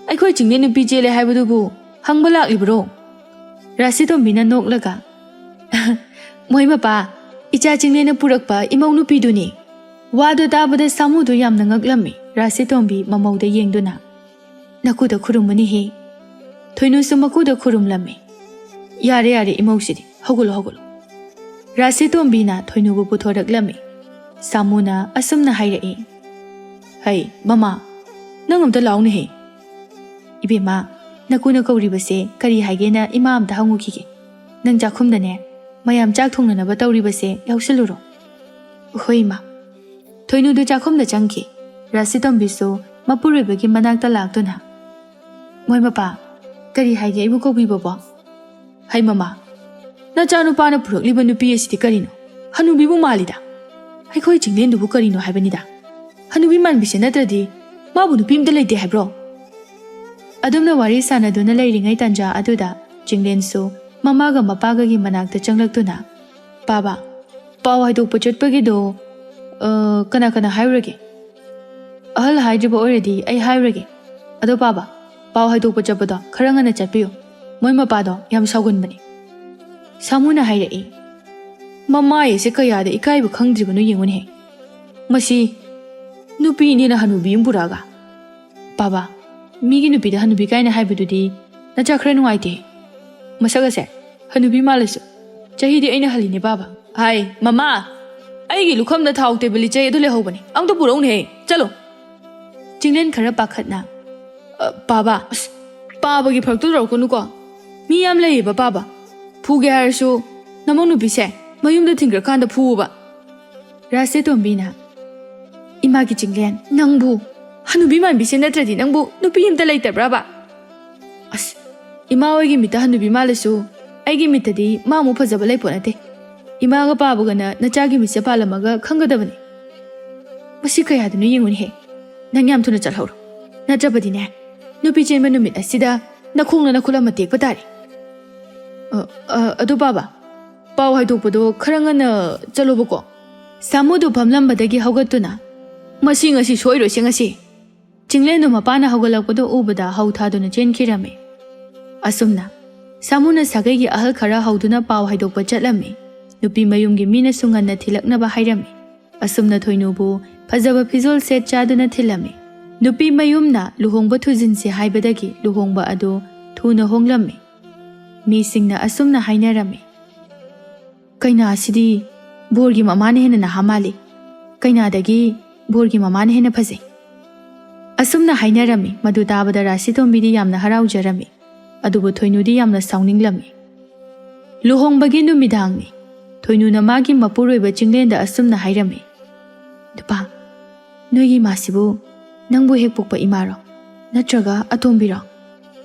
ꯑꯩꯈꯣꯏ ꯆꯤꯡꯂꯦꯟ ꯅꯨꯄꯤ ꯆꯦꯜꯂꯦ ꯍꯥꯏꯕꯗꯨꯕꯨ ꯍꯪꯕ ꯂꯥꯛꯂꯤꯕ꯭ꯔꯣ?" ꯔꯥꯁꯤꯇꯣꯝꯕꯤꯅ ꯅꯣꯛꯂꯒ, "ꯃꯣꯏ ꯃꯄꯥ, ꯏꯆꯥ ꯆꯤꯡꯂꯦꯟꯅ ꯄꯨꯔꯛꯄ ꯏꯃꯧ ꯅꯨꯄꯤꯗꯨꯅꯤ꯫" ꯋꯥꯗꯨ ꯇꯥꯕꯗ ꯁꯥꯃꯨꯗꯨ ꯌꯥꯝꯅ ꯉꯛꯂꯝꯃꯤ꯫ ꯔꯥꯁꯤꯇꯣꯝꯕꯤ ꯃꯃꯧꯗ ꯌꯦꯡꯗꯨꯅ, "ꯅꯀꯨꯗ ꯈꯨꯔꯨꯝꯕꯅꯤꯍꯦ꯫ ꯊꯣꯏꯅꯨꯁꯨ ꯃꯀꯨꯗ ꯈꯨꯔꯨꯝꯂꯝꯃꯤ꯫ "ꯌꯥꯔꯦ, ꯌꯥꯔꯦ, ꯏꯃꯧꯁꯤꯗꯤ꯫ ꯍꯧꯒꯠꯂꯣ, ꯍꯧꯒꯠꯂꯣ꯫" ꯔꯥꯁꯤꯇꯣꯝꯕꯤꯅ ꯊꯣꯏꯅꯨꯕꯨ ꯄꯨꯊꯣꯔꯛꯂꯝꯃꯤ꯫ ꯁꯥꯃꯨꯅ ꯑꯁꯨꯝꯅ ꯍꯥꯏꯔꯛꯏ, "ꯍꯩ, ꯃꯃꯥ, ꯅꯪ ꯑꯝꯇ ꯂꯥꯎꯅꯦꯍꯦ꯫" "ꯏꯕꯦꯝꯃ, ꯅꯀꯨꯅ ꯀꯧꯔꯤꯕꯁꯦ ꯀꯔꯤ ꯍꯥꯏꯒꯦꯅ ꯏꯃꯥ ꯑꯝꯇ ꯍꯪꯉꯨꯈꯤꯒꯦ꯫ ꯅꯪ ꯆꯥꯛꯈꯨꯝꯗꯅꯦ, ꯃꯌꯥꯝ ꯆꯥꯛ ꯊꯣꯡꯅꯅꯕ ꯇꯧꯔꯤꯕꯁꯦ ꯌꯥꯎꯁꯜꯂꯨꯔꯣ꯫" "ꯍꯣꯏ, ꯏꯃꯥ꯫" ꯊꯣꯏꯅꯨꯗꯨ ꯆꯥꯛꯈꯨꯝꯗ ꯆꯪꯈꯤ꯫ ꯔꯥꯁꯤꯇꯣꯝꯕꯤꯁꯨ ꯃꯄꯨꯔꯣꯏꯕꯒꯤ ꯃꯅꯥꯛꯇ ꯂꯥꯛꯇꯨꯅ, "ꯃꯣꯏ ꯃꯄꯥ, ꯀꯔꯤ ꯍꯥꯏꯒꯦ ꯑꯩꯕꯨ ꯀꯧꯕꯤꯕꯕꯣ?" "ꯍꯩ ꯃꯃꯥ, ꯅꯆꯥꯅꯨꯄꯥꯅ ꯄꯨꯔꯛꯂꯤꯕ ꯅꯨꯄꯤ ꯑꯁꯤꯗꯤ ꯀꯔꯤꯅꯣ? ꯍꯅꯨꯕꯤꯕꯨ ꯃꯥꯜꯂꯤꯗ꯫ ꯑꯩꯈꯣꯏ ꯆꯤꯡꯂꯦꯟꯗꯨꯕꯨ ꯀꯔꯤꯅꯣ ꯍꯥꯏꯕꯅꯤꯗ? ꯍꯅꯨꯕꯤ ꯃꯥꯟꯕꯤꯁꯦ ꯅꯠꯇ꯭ꯔꯗꯤ ꯃꯥꯕꯨ ꯅꯨꯄꯤ ꯑꯝꯇ ꯂꯩꯇꯦ ꯍꯥꯏꯕ꯭ꯔꯣ?" ꯑꯗꯨꯝꯅ ꯋꯥꯔꯤ ꯁꯥꯟꯅꯗꯨꯅ ꯂꯩꯔꯤꯉꯩ ꯇꯥꯟꯖꯥ ꯑꯗꯨꯗ ꯆꯤꯡꯂꯦꯟꯁꯨ ꯃꯃꯥꯒ ꯃꯄꯥꯒꯒꯤ ꯃꯅꯥꯛꯇ ꯆꯪꯂꯛꯇꯨꯅ, "ꯄꯥꯕ, ꯄꯥꯎ ꯍꯥꯏꯗꯣꯛꯄ ꯆꯠꯄꯒꯤꯗꯣ, ꯑ, ꯀꯅꯥ ꯀꯅꯥ ꯍꯥꯏꯔꯨꯔꯒꯦ? ꯑꯍꯜ ꯍꯥꯏꯗ꯭ꯔꯤꯕ ꯑꯣꯏꯔꯗꯤ ꯑꯩ ꯍꯥꯏꯔꯨꯔꯒꯦ꯫ ꯑꯗꯣ ꯄꯥꯕ, ꯄꯥꯎ ꯍꯥꯏꯗꯣꯛꯄ ꯆꯠꯄꯗꯣ ꯈꯔ ꯉꯟꯅ ꯆꯠꯄꯤꯌꯨ꯫ ꯃꯣꯏ ꯃꯄꯥꯗꯣ ꯌꯥꯝ ꯁꯥꯎꯒꯟꯕꯅꯤ꯫" ꯁꯥꯃꯨꯅ ꯍꯥꯏꯔꯛꯏ, "ꯃꯃꯥꯏ ꯑꯁꯦ ꯀꯌꯥꯗ ꯏꯀꯥꯏꯕ ꯈꯪꯗ꯭ꯔꯤꯕꯅꯣ ꯌꯦꯡꯉꯨꯅꯦꯍꯦ꯫ ꯃꯁꯤ ꯅꯨꯄꯤꯅꯦꯅ ꯍꯅꯨꯕꯤ ꯑꯃ ꯄꯨꯔꯛꯑꯒ꯫" "ꯄꯥꯕ, ꯃꯤꯒꯤ ꯅꯨꯄꯤꯗ ꯍꯅꯨꯕꯤ ꯀꯥꯏꯅ ꯍꯥꯏꯕꯗꯨꯗꯤ ꯅꯆꯥ ꯈꯔ ꯅꯨꯡꯉꯥꯏꯇꯦ꯫ ꯃꯁꯛ ꯑꯁꯦ ꯍꯅꯨꯕꯤ ꯃꯥꯜꯂꯁꯨ ꯆꯍꯤꯗꯤ ꯑꯩꯅ ꯍꯜꯂꯤꯅꯦ ꯄꯥꯕ꯫" "ꯍꯥꯏ, ꯃꯃꯥ, ꯑꯩꯒꯤ ꯂꯨꯈꯝꯗ ꯊꯥꯎ ꯇꯩꯕ ꯂꯤꯆꯩ ꯑꯗꯨ ꯂꯩꯍꯧꯕꯅꯦ, ꯑꯝꯇ ꯄꯨꯔꯛꯎꯅꯦꯍꯦ, ꯆꯠꯂꯣ꯫" ꯆꯤꯡꯂꯦꯟ ꯈꯔ ꯄꯥꯈꯠꯅ, "ꯑ, ꯄꯥꯕ, ꯑꯁ, ꯄꯥꯕꯒꯤ ꯐꯔꯛꯇꯨ ꯇꯧꯔꯛꯀꯅꯨꯀꯣ꯫ ꯃꯤ ꯌꯥꯝ ꯂꯩꯌꯦꯕ ꯄꯥꯕ꯫ ꯐꯨꯒꯦ ꯍꯥꯏꯔꯁꯨ ꯅꯃꯧ ꯅꯨꯄꯤꯁꯦ ꯃꯌꯨꯝꯗ ꯊꯤꯟꯈ꯭ꯔꯀꯥꯟꯗ ꯐꯨꯑꯣꯕ꯫" ꯔꯥꯁꯤꯇꯣꯝꯕꯤꯅ, ꯏꯃꯥꯒꯤ ꯆꯤꯡꯂꯦꯟ, ꯅꯪꯕꯨ ꯍꯅꯨꯕꯤ ꯃꯥꯟꯕꯤꯁꯦ ꯅꯠꯇ꯭ꯔꯗꯤ ꯅꯪꯕꯨ ꯅꯨꯄꯤ ꯑꯝꯇ ꯂꯩꯇꯕ꯭ꯔꯕ? ꯑꯁ, ꯏꯃꯥ ꯍꯣꯏꯒꯤ ꯃꯤꯠꯇ ꯍꯅꯨꯕꯤ ꯃꯥꯜꯂꯁꯨ ꯑꯩꯒꯤ ꯃꯤꯠꯇꯗꯤ ꯃꯥꯃꯨꯛ ꯐꯖꯕ ꯂꯩꯄꯣꯠ ꯅꯠꯇꯦ꯫ ꯏꯃꯥꯒ ꯄꯥꯕꯒꯅ ꯅꯆꯥꯒꯤ ꯃꯤꯠꯁꯦ ꯄꯥꯜꯂꯝꯃꯒ ꯈꯪꯒꯗꯕꯅꯤ꯫ ꯃꯁꯤ ꯀꯌꯥꯗꯅꯣ ꯌꯦꯡꯉꯨꯅꯦꯍꯦ꯫ ꯅꯪ ꯌꯥꯝ ꯊꯨꯅ ꯆꯠꯍꯧꯔꯣ꯫ ꯅꯠꯇ꯭ꯔꯕꯗꯤꯅꯦ, ꯅꯨꯄꯤ ꯆꯦꯟꯕ ꯅꯨꯃꯤꯠ ꯑꯁꯤꯗ ꯅꯈꯣꯡꯅ ꯅꯈꯨꯠ ꯑꯃ ꯇꯦꯛꯄ ꯇꯥꯔꯦ꯫ ꯑ, ꯑ, ꯑꯗꯨ ꯄꯥꯕ, ꯄꯥꯎ ꯍꯥꯏꯗꯣꯛꯄꯗꯣ ꯈꯔ ꯉꯟꯅ ꯆꯠꯂꯣꯕꯀꯣ꯫ ꯁꯥꯃꯨꯗꯨ ꯐꯝꯂꯝꯕꯗꯒꯤ ꯍꯧꯒꯠꯇꯨꯅ "ꯃꯁꯤ ꯉꯁꯤ ꯁꯣꯏꯔꯣꯏꯁꯦ ꯉꯁꯤ!" ꯆꯤꯡꯂꯦꯟꯗꯨ ꯃꯄꯥꯅ ꯍꯧꯒꯠꯂꯛꯄꯗꯨ ꯎꯕꯗ ꯍꯧ ꯊꯥꯗꯨꯅ ꯆꯦꯟꯈꯤꯔꯝꯃꯤ꯫ ꯑꯁꯨꯝꯅ ꯁꯥꯃꯨꯅ ꯁꯥꯒꯩꯒꯤ ꯑꯍꯜ ꯈꯔ ꯍꯧꯗꯨꯅ ꯄꯥꯎ ꯍꯥꯏꯗꯣꯛꯄ ꯆꯠꯂꯝꯃꯤ꯫ ꯅꯨꯄꯤ ꯃꯌꯨꯝꯒꯤ ꯃꯤꯅꯁꯨ ꯉꯟꯅ ꯊꯤꯜꯂꯛꯅꯕ ꯍꯥꯏꯔꯝꯃꯤ꯫ ꯑꯁꯨꯝꯅ ꯊꯣꯏꯅꯨꯕꯨ ꯐꯖꯕ ꯐꯤꯖꯣꯜ ꯁꯦꯠ ꯆꯥꯗꯨꯅ ꯊꯤꯜꯂꯝꯃꯤ꯫ ꯅꯨꯄꯤ ꯃꯌꯨꯝꯅ ꯂꯨꯍꯣꯡꯕ ꯊꯨꯖꯤꯟꯁꯤ ꯍꯥꯏꯕꯗꯒꯤ ꯂꯨꯍꯣꯡꯕ ꯑꯗꯨ ꯊꯨꯅ ꯍꯣꯡꯂꯝꯃꯤ꯫ ꯃꯤꯁꯤꯡꯅ ꯑꯁꯨꯝꯅ ꯍꯥꯏꯅꯔꯝꯃꯤ, "ꯀꯩꯅꯥ ꯑꯁꯤꯗꯤ ꯕꯣꯔꯒꯤ ꯃꯃꯥꯅ ꯍꯦꯟꯅ ꯅꯍꯥ ꯃꯥꯜꯂꯤ꯫ ꯀꯩꯅꯥꯗꯒꯤ ꯕꯣꯔꯒꯤ ꯃꯃꯥꯅ ꯍꯦꯟꯅ ꯐꯖꯩ"꯫ ꯑꯁꯨꯝꯅ ꯍꯥꯏꯅꯔꯝꯃꯤ꯫ ꯃꯗꯨ ꯇꯥꯕꯗ ꯔꯥꯁꯤꯇꯣꯝꯕꯤꯗꯤ ꯌꯥꯝꯅ ꯍꯔꯥꯎꯖꯔꯝꯃꯤ꯫ ꯑꯗꯨꯕꯨ ꯊꯣꯏꯅꯨꯗꯤ ꯌꯥꯝꯅ ꯁꯥꯎꯅꯤꯡꯂꯝꯃꯤ꯫ ꯂꯨꯍꯣꯡꯕꯒꯤ ꯅꯨꯃꯤꯗꯥꯡꯅꯤ꯫ ꯊꯣꯏꯅꯨꯅ ꯃꯥꯒꯤ ꯃꯄꯨꯔꯣꯏꯕ ꯆꯤꯡꯂꯦꯟꯗ ꯑꯁꯨꯝꯅ ꯍꯥꯏꯔꯝꯃꯤ, "ꯅꯨꯄꯥ, ꯅꯣꯏꯒꯤ ꯏꯃꯥꯁꯤꯕꯨ ꯅꯪꯕꯨ ꯍꯦꯛ ꯄꯣꯛꯄ ꯏꯃꯥꯔꯣ, ꯅꯠꯇ꯭ꯔꯒ ꯑꯇꯣꯝꯕꯤꯔꯣ?"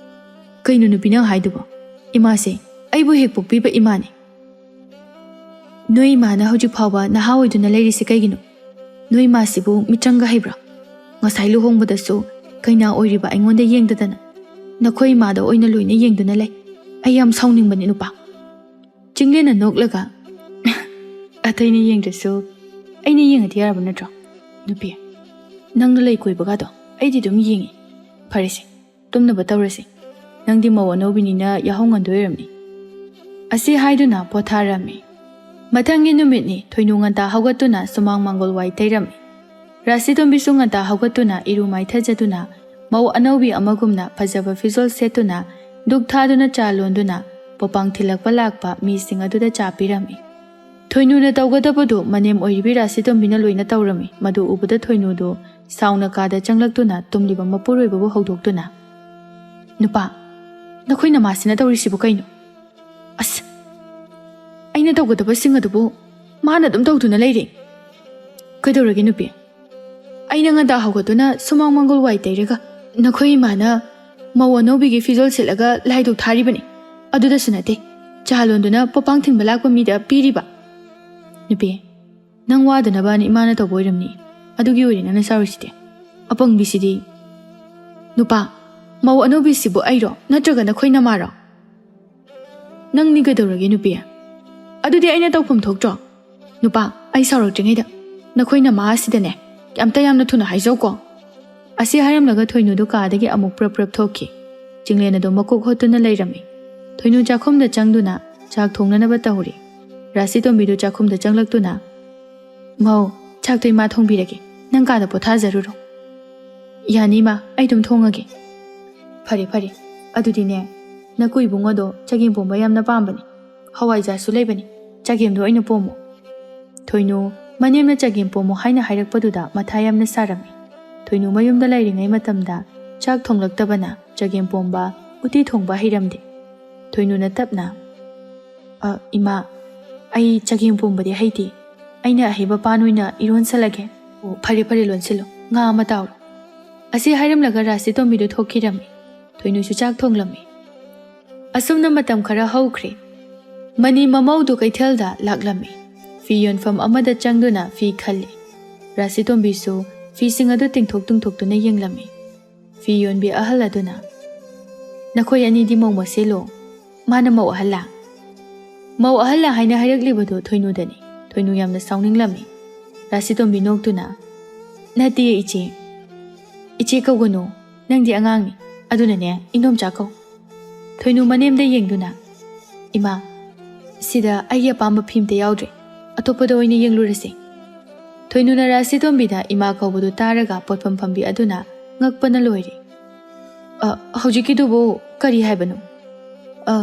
"ꯀꯩꯅꯣ ꯅꯨꯄꯤ ꯅꯪ ꯍꯥꯏꯗꯨꯕꯣ? ꯏꯃꯥꯁꯦ ꯑꯩꯕꯨ ꯍꯦꯛ ꯄꯣꯛꯄꯤꯕ ꯏꯃꯥꯅꯤ"꯫ "ꯅꯣꯏ ꯏꯃꯥꯅ ꯍꯧꯖꯤꯛ ꯐꯥꯎꯕ ꯅꯍꯥ ꯑꯣꯏꯗꯨꯅ ꯂꯩꯔꯤꯁꯤ ꯀꯩꯒꯤꯅꯣ? ꯅꯣꯏ ꯏꯃꯥꯁꯤꯕꯨ ꯃꯤꯆꯪꯒ ꯍꯩꯕ꯭ꯔꯣ? ꯉꯁꯥꯏ ꯂꯨꯍꯣꯡꯕꯗꯁꯨ ꯀꯩꯅꯥ ꯑꯣꯏꯔꯤꯕ ꯑꯩꯉꯣꯟꯗ ꯌꯦꯡꯗꯗꯅ ꯅꯈꯣꯏ ꯏꯃꯥꯗ ꯑꯣꯏꯅ ꯂꯣꯏꯅ ꯌꯦꯡꯗꯨꯅ ꯂꯩ꯫ ꯑꯩ ꯌꯥꯝ ꯁꯥꯎꯅꯤꯡꯕꯅꯤ ꯅꯨꯄꯥ"꯫ ꯆꯤꯡꯂꯦꯟꯅ ꯅꯣꯛꯂꯒ, "ꯑꯇꯩꯅ ꯌꯦꯡꯗ꯭ꯔꯁꯨ ꯑꯩꯅ ꯌꯦꯡꯉꯗꯤ ꯌꯥꯔꯕ ꯅꯠꯇ꯭ꯔꯣ? ꯅꯨꯄꯤ, ꯅꯪꯅ ꯂꯩ ꯀꯣꯏꯕꯒꯗꯣ ꯑꯩꯗꯤ ꯑꯗꯨꯝ ꯌꯦꯡꯉꯤ꯫ ꯐꯔꯦꯁꯦ, ꯇꯨꯝꯅꯕ ꯇꯧꯔꯁꯤ꯫ ꯅꯪꯗꯤ ꯃꯧ ꯑꯅꯧꯕꯤꯅꯤꯅ ꯌꯥꯍꯧ ꯉꯟꯗꯣꯏ ꯑꯣꯏꯔꯝꯅꯤ"꯫ ꯑꯁꯤ ꯍꯥꯏꯗꯨꯅ ꯄꯣꯊꯥꯔꯝꯃꯤ꯫ ꯃꯊꯪꯒꯤ ꯅꯨꯃꯤꯠꯅꯤ꯫ ꯊꯣꯏꯅꯨ ꯉꯟꯇꯥ ꯍꯧꯒꯠꯇꯨꯅ ꯁꯨꯃꯥꯡ ꯃꯥꯡꯒꯣꯜ ꯋꯥꯏ ꯇꯩꯔꯝꯃꯤ꯫ ꯔꯥꯁꯤꯇꯣꯝꯕꯤꯁꯨ ꯉꯟꯇꯥ ꯍꯧꯒꯠꯇꯨꯅ ꯏꯔꯨ ꯃꯥꯏꯊꯖꯗꯨꯅ ꯃꯧ ꯑꯅꯧꯕꯤ ꯑꯃꯒꯨꯝꯅ ꯐꯖꯕ ꯐꯤꯖꯣꯜ ꯁꯦꯠꯇꯨꯅ ꯙꯨꯛ ꯊꯥꯗꯨꯅ ꯆꯥ ꯂꯣꯟꯗꯨꯅ ꯄꯣꯄꯥꯡ ꯊꯤꯜꯂꯛꯄ ꯂꯥꯛꯄ ꯃꯤꯁꯤꯡ ꯑꯗꯨꯗ ꯆꯥ ꯄꯤꯔꯝꯃꯤ꯫ ꯊꯣꯏꯅꯨꯅ ꯇꯧꯒꯗꯕꯗꯨ ꯃꯅꯦꯝ ꯑꯣꯏꯔꯤꯕꯤ ꯔꯥꯁꯤꯇꯣꯝꯕꯤꯅ ꯂꯣꯏꯅ ꯇꯧꯔꯝꯃꯤ꯫ ꯃꯗꯨ ꯎꯕꯗ ꯊꯣꯏꯅꯨꯗꯨ ꯁꯥꯎꯅ ꯀꯥꯗ ꯆꯪꯂꯛꯇꯨꯅ ꯇꯨꯝꯂꯤꯕ ꯃꯄꯨꯔꯣꯏꯕꯕꯨ ꯍꯧꯗꯣꯛꯇꯨꯅ, "ꯅꯨꯄꯥ, ꯅꯈꯣꯏ ꯅꯃꯥꯁꯤꯅ ꯇꯧꯔꯤꯁꯤꯕꯨ ꯀꯩꯅꯣ? ꯑꯁ, ꯑꯩꯅ ꯇꯧꯒꯗꯕꯁꯤꯡ ꯑꯗꯨꯕꯨ ꯃꯥꯅ ꯑꯗꯨꯝ ꯇꯧꯗꯨꯅ ꯂꯩꯔꯦ꯫ ꯀꯩꯗꯧꯔꯒꯦ ꯅꯨꯄꯤ? ꯑꯩꯅ ꯉꯟꯇꯥ ꯍꯧꯒꯠꯇꯨꯅ ꯁꯨꯃꯥꯡ ꯃꯪꯒꯣꯜ ꯋꯥꯏ ꯇꯩꯔꯒ ꯅꯈꯣꯏ ꯏꯃꯥꯅ ꯃꯧ ꯑꯅꯧꯕꯤꯒꯤ ꯐꯤꯖꯣꯜ ꯁꯦꯠꯂꯒ ꯂꯥꯏꯗꯨꯛ ꯊꯥꯔꯤꯕꯅꯤ꯫ ꯑꯗꯨꯗꯁꯨ ꯅꯠꯇꯦ, ꯆꯥ ꯂꯣꯟꯗꯨꯅ ꯄꯣꯄꯥꯡ ꯊꯤꯟꯕ ꯂꯥꯛꯄ ꯃꯤꯗ ꯄꯤꯔꯤꯕ꯫ ꯅꯨꯄꯤ, ꯅꯪ ꯋꯥꯗꯅꯕꯅ ꯏꯃꯥꯅ ꯇꯧꯕ ꯑꯣꯏꯔꯝꯅꯤ꯫ ꯑꯗꯨꯒꯤ ꯑꯣꯏꯔꯦ ꯅꯪꯅ ꯁꯥꯎꯔꯤꯁꯤꯗꯤ꯫ ꯑꯄꯪꯕꯤꯁꯤꯗꯤ꯫ ꯅꯨꯄꯥ, ꯃꯧ ꯑꯅꯧꯕꯤꯁꯤꯕꯨ ꯑꯩꯔꯣ ꯅꯠꯇ꯭ꯔꯒ ꯅꯈꯣꯏ ꯅꯃꯥꯔꯣ? ꯅꯪꯅꯤ ꯀꯩꯗꯧꯔꯒꯦ ꯅꯨꯄꯤ? ꯑꯗꯨꯗꯤ ꯑꯩꯅ ꯇꯧꯐꯝ ꯊꯣꯛꯇ꯭ꯔꯣ? ꯅꯨꯄꯥ, ꯑꯩ ꯁꯥꯎꯔꯛꯇ꯭ꯔꯤꯉꯩꯗ ꯅꯈꯣꯏ ꯅꯃꯥ ꯑꯁꯤꯗꯅꯦ ꯑꯝꯇ ꯌꯥꯝꯅ ꯊꯨꯅ ꯍꯥꯏꯖꯧꯀꯣ꯫ ꯑꯁꯤ ꯍꯥꯏꯔꯝꯂꯒ ꯊꯣꯏꯅꯨꯗꯨ ꯀꯥꯗꯒꯤ ꯑꯃꯨꯛ ꯄ꯭ꯔꯞ ꯄ꯭ꯔꯞ ꯊꯣꯛꯈꯤ꯫ ꯆꯤꯡꯂꯦꯟ ꯑꯗꯨ ꯃꯀꯣꯛ ꯍꯣꯠꯇꯨꯅ ꯂꯩꯔꯝꯃꯤ꯫ ꯊꯣꯏꯅꯨ ꯆꯥꯛꯈꯨꯝꯗ ꯆꯪꯗꯨꯅ ꯆꯥꯛ ꯊꯣꯡꯅꯅꯕ ꯇꯧꯔꯤ꯫ ꯔꯥꯁꯤꯇꯣꯝꯕꯤꯗꯨ ꯆꯥꯛꯈꯨꯝꯗ ꯆꯪꯂꯛꯇꯨꯅ, "ꯃꯧ, ꯆꯥꯛꯇꯣ ꯏꯃꯥ ꯊꯣꯡꯕꯤꯔꯒꯦ, ꯅꯪ ꯀꯥꯗ ꯄꯣꯊꯥꯖꯔꯨꯔꯣ꯫" "ꯌꯥꯅꯤ ꯏꯃꯥ, ꯑꯩ ꯑꯗꯨꯝ ꯊꯣꯡꯉꯒꯦ꯫" "ꯐꯔꯦ ꯐꯔꯦ, ꯑꯗꯨꯗꯤꯅꯦ, ꯅꯀꯨꯏ ꯏꯕꯨꯡꯉꯣꯗꯣ ꯆꯒꯦꯝ ꯄꯣꯝꯕ ꯌꯥꯝꯅ ꯄꯥꯝꯕꯅꯤ꯫ ꯍꯋꯥꯏꯖꯥꯔꯁꯨ ꯂꯩꯕꯅꯤ, ꯆꯒꯦꯝꯗꯣ ꯑꯣꯏꯅ ꯄꯣꯝꯃꯣ꯫" ꯊꯣꯏꯅꯨ ꯃꯅꯦꯝꯅ ꯆꯒꯦꯝ ꯄꯣꯝꯃꯣ ꯍꯥꯏꯅ ꯍꯥꯏꯔꯛꯄꯗꯨꯗ ꯃꯊꯥ ꯌꯥꯝꯅ ꯁꯥꯔꯝꯃꯤ꯫ ꯊꯣꯏꯅꯨ ꯃꯌꯨꯝꯗ ꯂꯩꯔꯤꯉꯩ ꯃꯇꯝꯗ ꯆꯥꯛ ꯊꯣꯡꯂꯛꯇꯕꯅ ꯆꯒꯦꯝ ꯄꯣꯝꯕ, ꯎꯇꯤ ꯊꯣꯡꯕ ꯍꯩꯔꯝꯗꯦ꯫ ꯊꯣꯏꯅꯨꯅ ꯇꯞꯅ, "ꯑ, ꯏꯃꯥ, ꯑꯩ ꯆꯒꯦꯝ ꯄꯣꯝꯕꯗꯤ ꯍꯩꯇꯦ꯫ ꯑꯩꯅ ꯑꯍꯩꯕ ꯄꯥꯟ ꯑꯣꯏꯅ ꯏꯔꯣꯟꯁꯜꯂꯒꯦ꯫" "ꯑꯣ, ꯐꯔꯦ ꯐꯔꯦ, ꯂꯣꯟꯁꯤꯜꯂꯣ꯫ ꯉꯥ ꯑꯃ ꯇꯥꯎꯔꯣ꯫" ꯑꯁꯤ ꯍꯥꯏꯔꯝꯂꯒ ꯔꯥꯁꯤꯇꯣꯝꯕꯤꯗꯨ ꯊꯣꯛꯈꯤꯔꯝꯃꯤ꯫ ꯊꯣꯏꯅꯨꯁꯨ ꯆꯥꯛ ꯊꯣꯡꯂꯝꯃꯤ꯫ ꯑꯁꯨꯝꯅ ꯃꯇꯝ ꯈꯔ ꯍꯧꯈ꯭ꯔꯦ꯫ ꯃꯅꯤ ꯃꯃꯧꯗꯨ ꯀꯩꯊꯦꯜꯗ ꯂꯥꯛꯂꯝꯃꯤ꯫ ꯐꯤ ꯌꯣꯟꯐꯝ ꯑꯃꯗ ꯆꯪꯗꯨꯅ ꯐꯤ ꯈꯜꯂꯤ꯫ ꯔꯥꯁꯤꯇꯣꯝꯕꯤꯁꯨ ꯐꯤꯁꯤꯡ ꯑꯗꯨ ꯇꯤꯡꯊꯣꯛ ꯇꯤꯡꯊꯣꯛꯇꯨꯅ ꯌꯦꯡꯂꯝꯃꯤ꯫ ꯐꯤ ꯌꯣꯟꯕꯤ ꯑꯍꯜ ꯑꯗꯨꯅ, "ꯅꯈꯣꯏ ꯑꯅꯤꯗꯤ ꯃꯧ ꯃꯁꯦꯜꯂꯣ? ꯃꯥꯅ ꯃꯧ ꯑꯍꯜꯂꯥ?" "ꯃꯧ ꯑꯍꯜꯂꯥ" ꯍꯥꯏꯅ ꯍꯥꯏꯔꯛꯂꯤꯕꯗꯨ ꯊꯣꯏꯅꯨꯗꯅꯤ꯫ ꯊꯣꯏꯅꯨ ꯌꯥꯝꯅ ꯁꯥꯎꯅꯤꯡꯂꯝꯃꯤ꯫ ꯔꯥꯁꯤꯇꯣꯝꯕꯤ ꯅꯣꯛꯇꯨꯅ, "ꯅꯠꯇꯦ ꯏꯆꯦ꯫ ꯏꯆꯦ ꯀꯧꯒꯅꯨ꯫ ꯅꯪꯗꯤ ꯑꯉꯥꯡꯅꯤ꯫ ꯑꯗꯨꯅꯅꯦ, ꯏꯟꯗꯣꯝꯆꯥ ꯀꯧ꯫" ꯊꯣꯏꯅꯨ ꯃꯅꯦꯝꯗ ꯌꯦꯡꯗꯨꯅ, "ꯏꯃꯥ, ꯁꯤꯗ ꯑꯩꯒꯤ ꯑꯄꯥꯝꯕ ꯐꯤ ꯑꯝꯇ ꯌꯥꯎꯗ꯭ꯔꯦ꯫ ꯑꯇꯣꯞꯄꯗ ꯑꯣꯏꯅ ꯌꯦꯡꯂꯨꯔꯁꯦ꯫" ꯊꯣꯏꯅꯨꯅ ꯔꯥꯁꯤꯇꯣꯝꯕꯤꯗ ꯏꯃꯥ ꯀꯧꯕꯗꯨ ꯇꯥꯔꯒ ꯄꯣꯠꯐꯝ ꯐꯝꯕꯤ ꯑꯗꯨꯅ ꯉꯛꯄꯅ ꯂꯣꯏꯔꯦ꯫ "ꯑ, ꯍꯧꯖꯤꯛꯀꯤꯗꯨꯕꯨ ꯀꯔꯤ ꯍꯥꯏꯕꯅꯣ? ꯑ,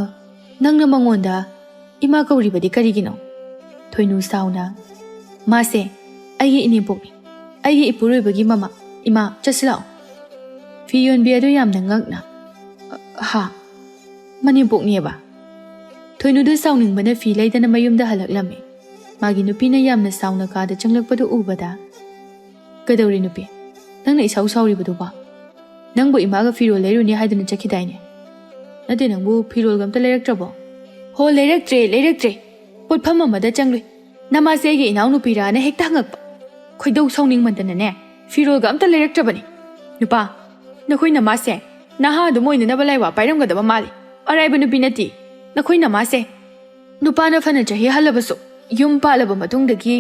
ꯅꯪꯅ ꯃꯉꯣꯟꯗ ꯏꯃꯥ ꯀꯧꯔꯤꯕꯗꯤ ꯀꯔꯤꯒꯤꯅꯣ?" ꯊꯣꯏꯅꯨ ꯁꯥꯎꯅ, "ꯃꯥꯁꯦ ꯑꯩꯒꯤ ꯏꯅꯦꯝꯄꯣꯛꯅꯤ, ꯑꯩꯒꯤ ꯏꯄꯨꯔꯣꯏꯕꯒꯤ ꯃꯃꯥ꯫ ꯏꯃꯥ, ꯆꯠꯁꯤ ꯂꯥꯛꯑꯣ꯫" ꯐꯤ ꯌꯣꯟꯕꯤ ꯑꯗꯨ ꯌꯥꯝꯅ ꯉꯛꯅ, "ꯑ, ꯍꯥ? ꯃꯅꯦꯝꯄꯣꯛꯅꯦꯕ?" ꯊꯣꯏꯅꯨꯗꯨ ꯁꯥꯎꯅꯤꯡꯕꯅ ꯐꯤ ꯂꯩꯗꯅ ꯃꯌꯨꯝꯗ ꯍꯜꯂꯛꯂꯝꯃꯤ꯫ ꯃꯥꯒꯤ ꯅꯨꯄꯤꯅ ꯌꯥꯝꯅ ꯁꯥꯎꯅ ꯀꯥꯗ ꯆꯪꯂꯛꯄꯗꯨ ꯎꯕꯗ, "ꯀꯩꯗꯧꯔꯦ ꯅꯨꯄꯤ? ꯅꯪꯅ ꯏꯁꯥꯎ ꯁꯥꯎꯔꯤꯕꯗꯨꯕꯣ? ꯅꯪꯕꯨ ꯏꯃꯥꯒ ꯐꯤꯔꯣꯜ ꯂꯩꯔꯨꯅꯤ ꯍꯥꯏꯗꯨꯅ ꯆꯠꯈꯤꯗꯥꯏꯅꯦ? ꯅꯠꯇꯦ, ꯅꯪꯕꯨ ꯐꯤꯔꯣꯜꯒ ꯑꯝꯇ ꯂꯩꯔꯛꯇ꯭ꯔꯕꯣ?" "ꯍꯣ, ꯂꯩꯔꯛꯇ꯭ꯔꯦ, ꯂꯩꯔꯛꯇ꯭ꯔꯦ꯫ ꯄꯣꯠꯐꯝ ꯑꯃꯗ ꯆꯪꯂꯨꯏ꯫ ꯅꯃꯥꯁꯦ ꯑꯩꯒꯤ ꯏꯅꯥꯎꯅꯨꯄꯤꯔꯥꯅ ꯍꯦꯛꯇ ꯍꯪꯉꯛꯄ꯫ ꯈꯣꯏꯗꯧ ꯁꯥꯎꯅꯤꯡꯃꯟꯗꯅꯅꯦ, ꯐꯤꯔꯣꯜꯒ ꯑꯝꯇ ꯂꯩꯔꯛꯇ꯭ꯔꯕꯅꯤ꯫ ꯅꯨꯄꯥ, ꯅꯈꯣꯏ ꯅꯃꯥꯁꯦ ꯅꯍꯥ ꯑꯗꯨꯝ ꯑꯣꯏꯅꯅꯕ ꯂꯥꯏꯋꯥ ꯄꯥꯏꯔꯝꯒꯗꯕ ꯃꯥꯜꯂꯤ꯫ ꯑꯔꯥꯏꯕ ꯅꯨꯄꯤ ꯅꯠꯇꯦ ꯅꯈꯣꯏ ꯅꯃꯥꯁꯦ꯫ ꯅꯨꯄꯥꯅ ꯐꯅ ꯆꯍꯤ ꯍꯜꯂꯕꯁꯨ, ꯌꯨꯝ ꯄꯥꯜꯂꯕ ꯃꯇꯨꯡꯗꯒꯤ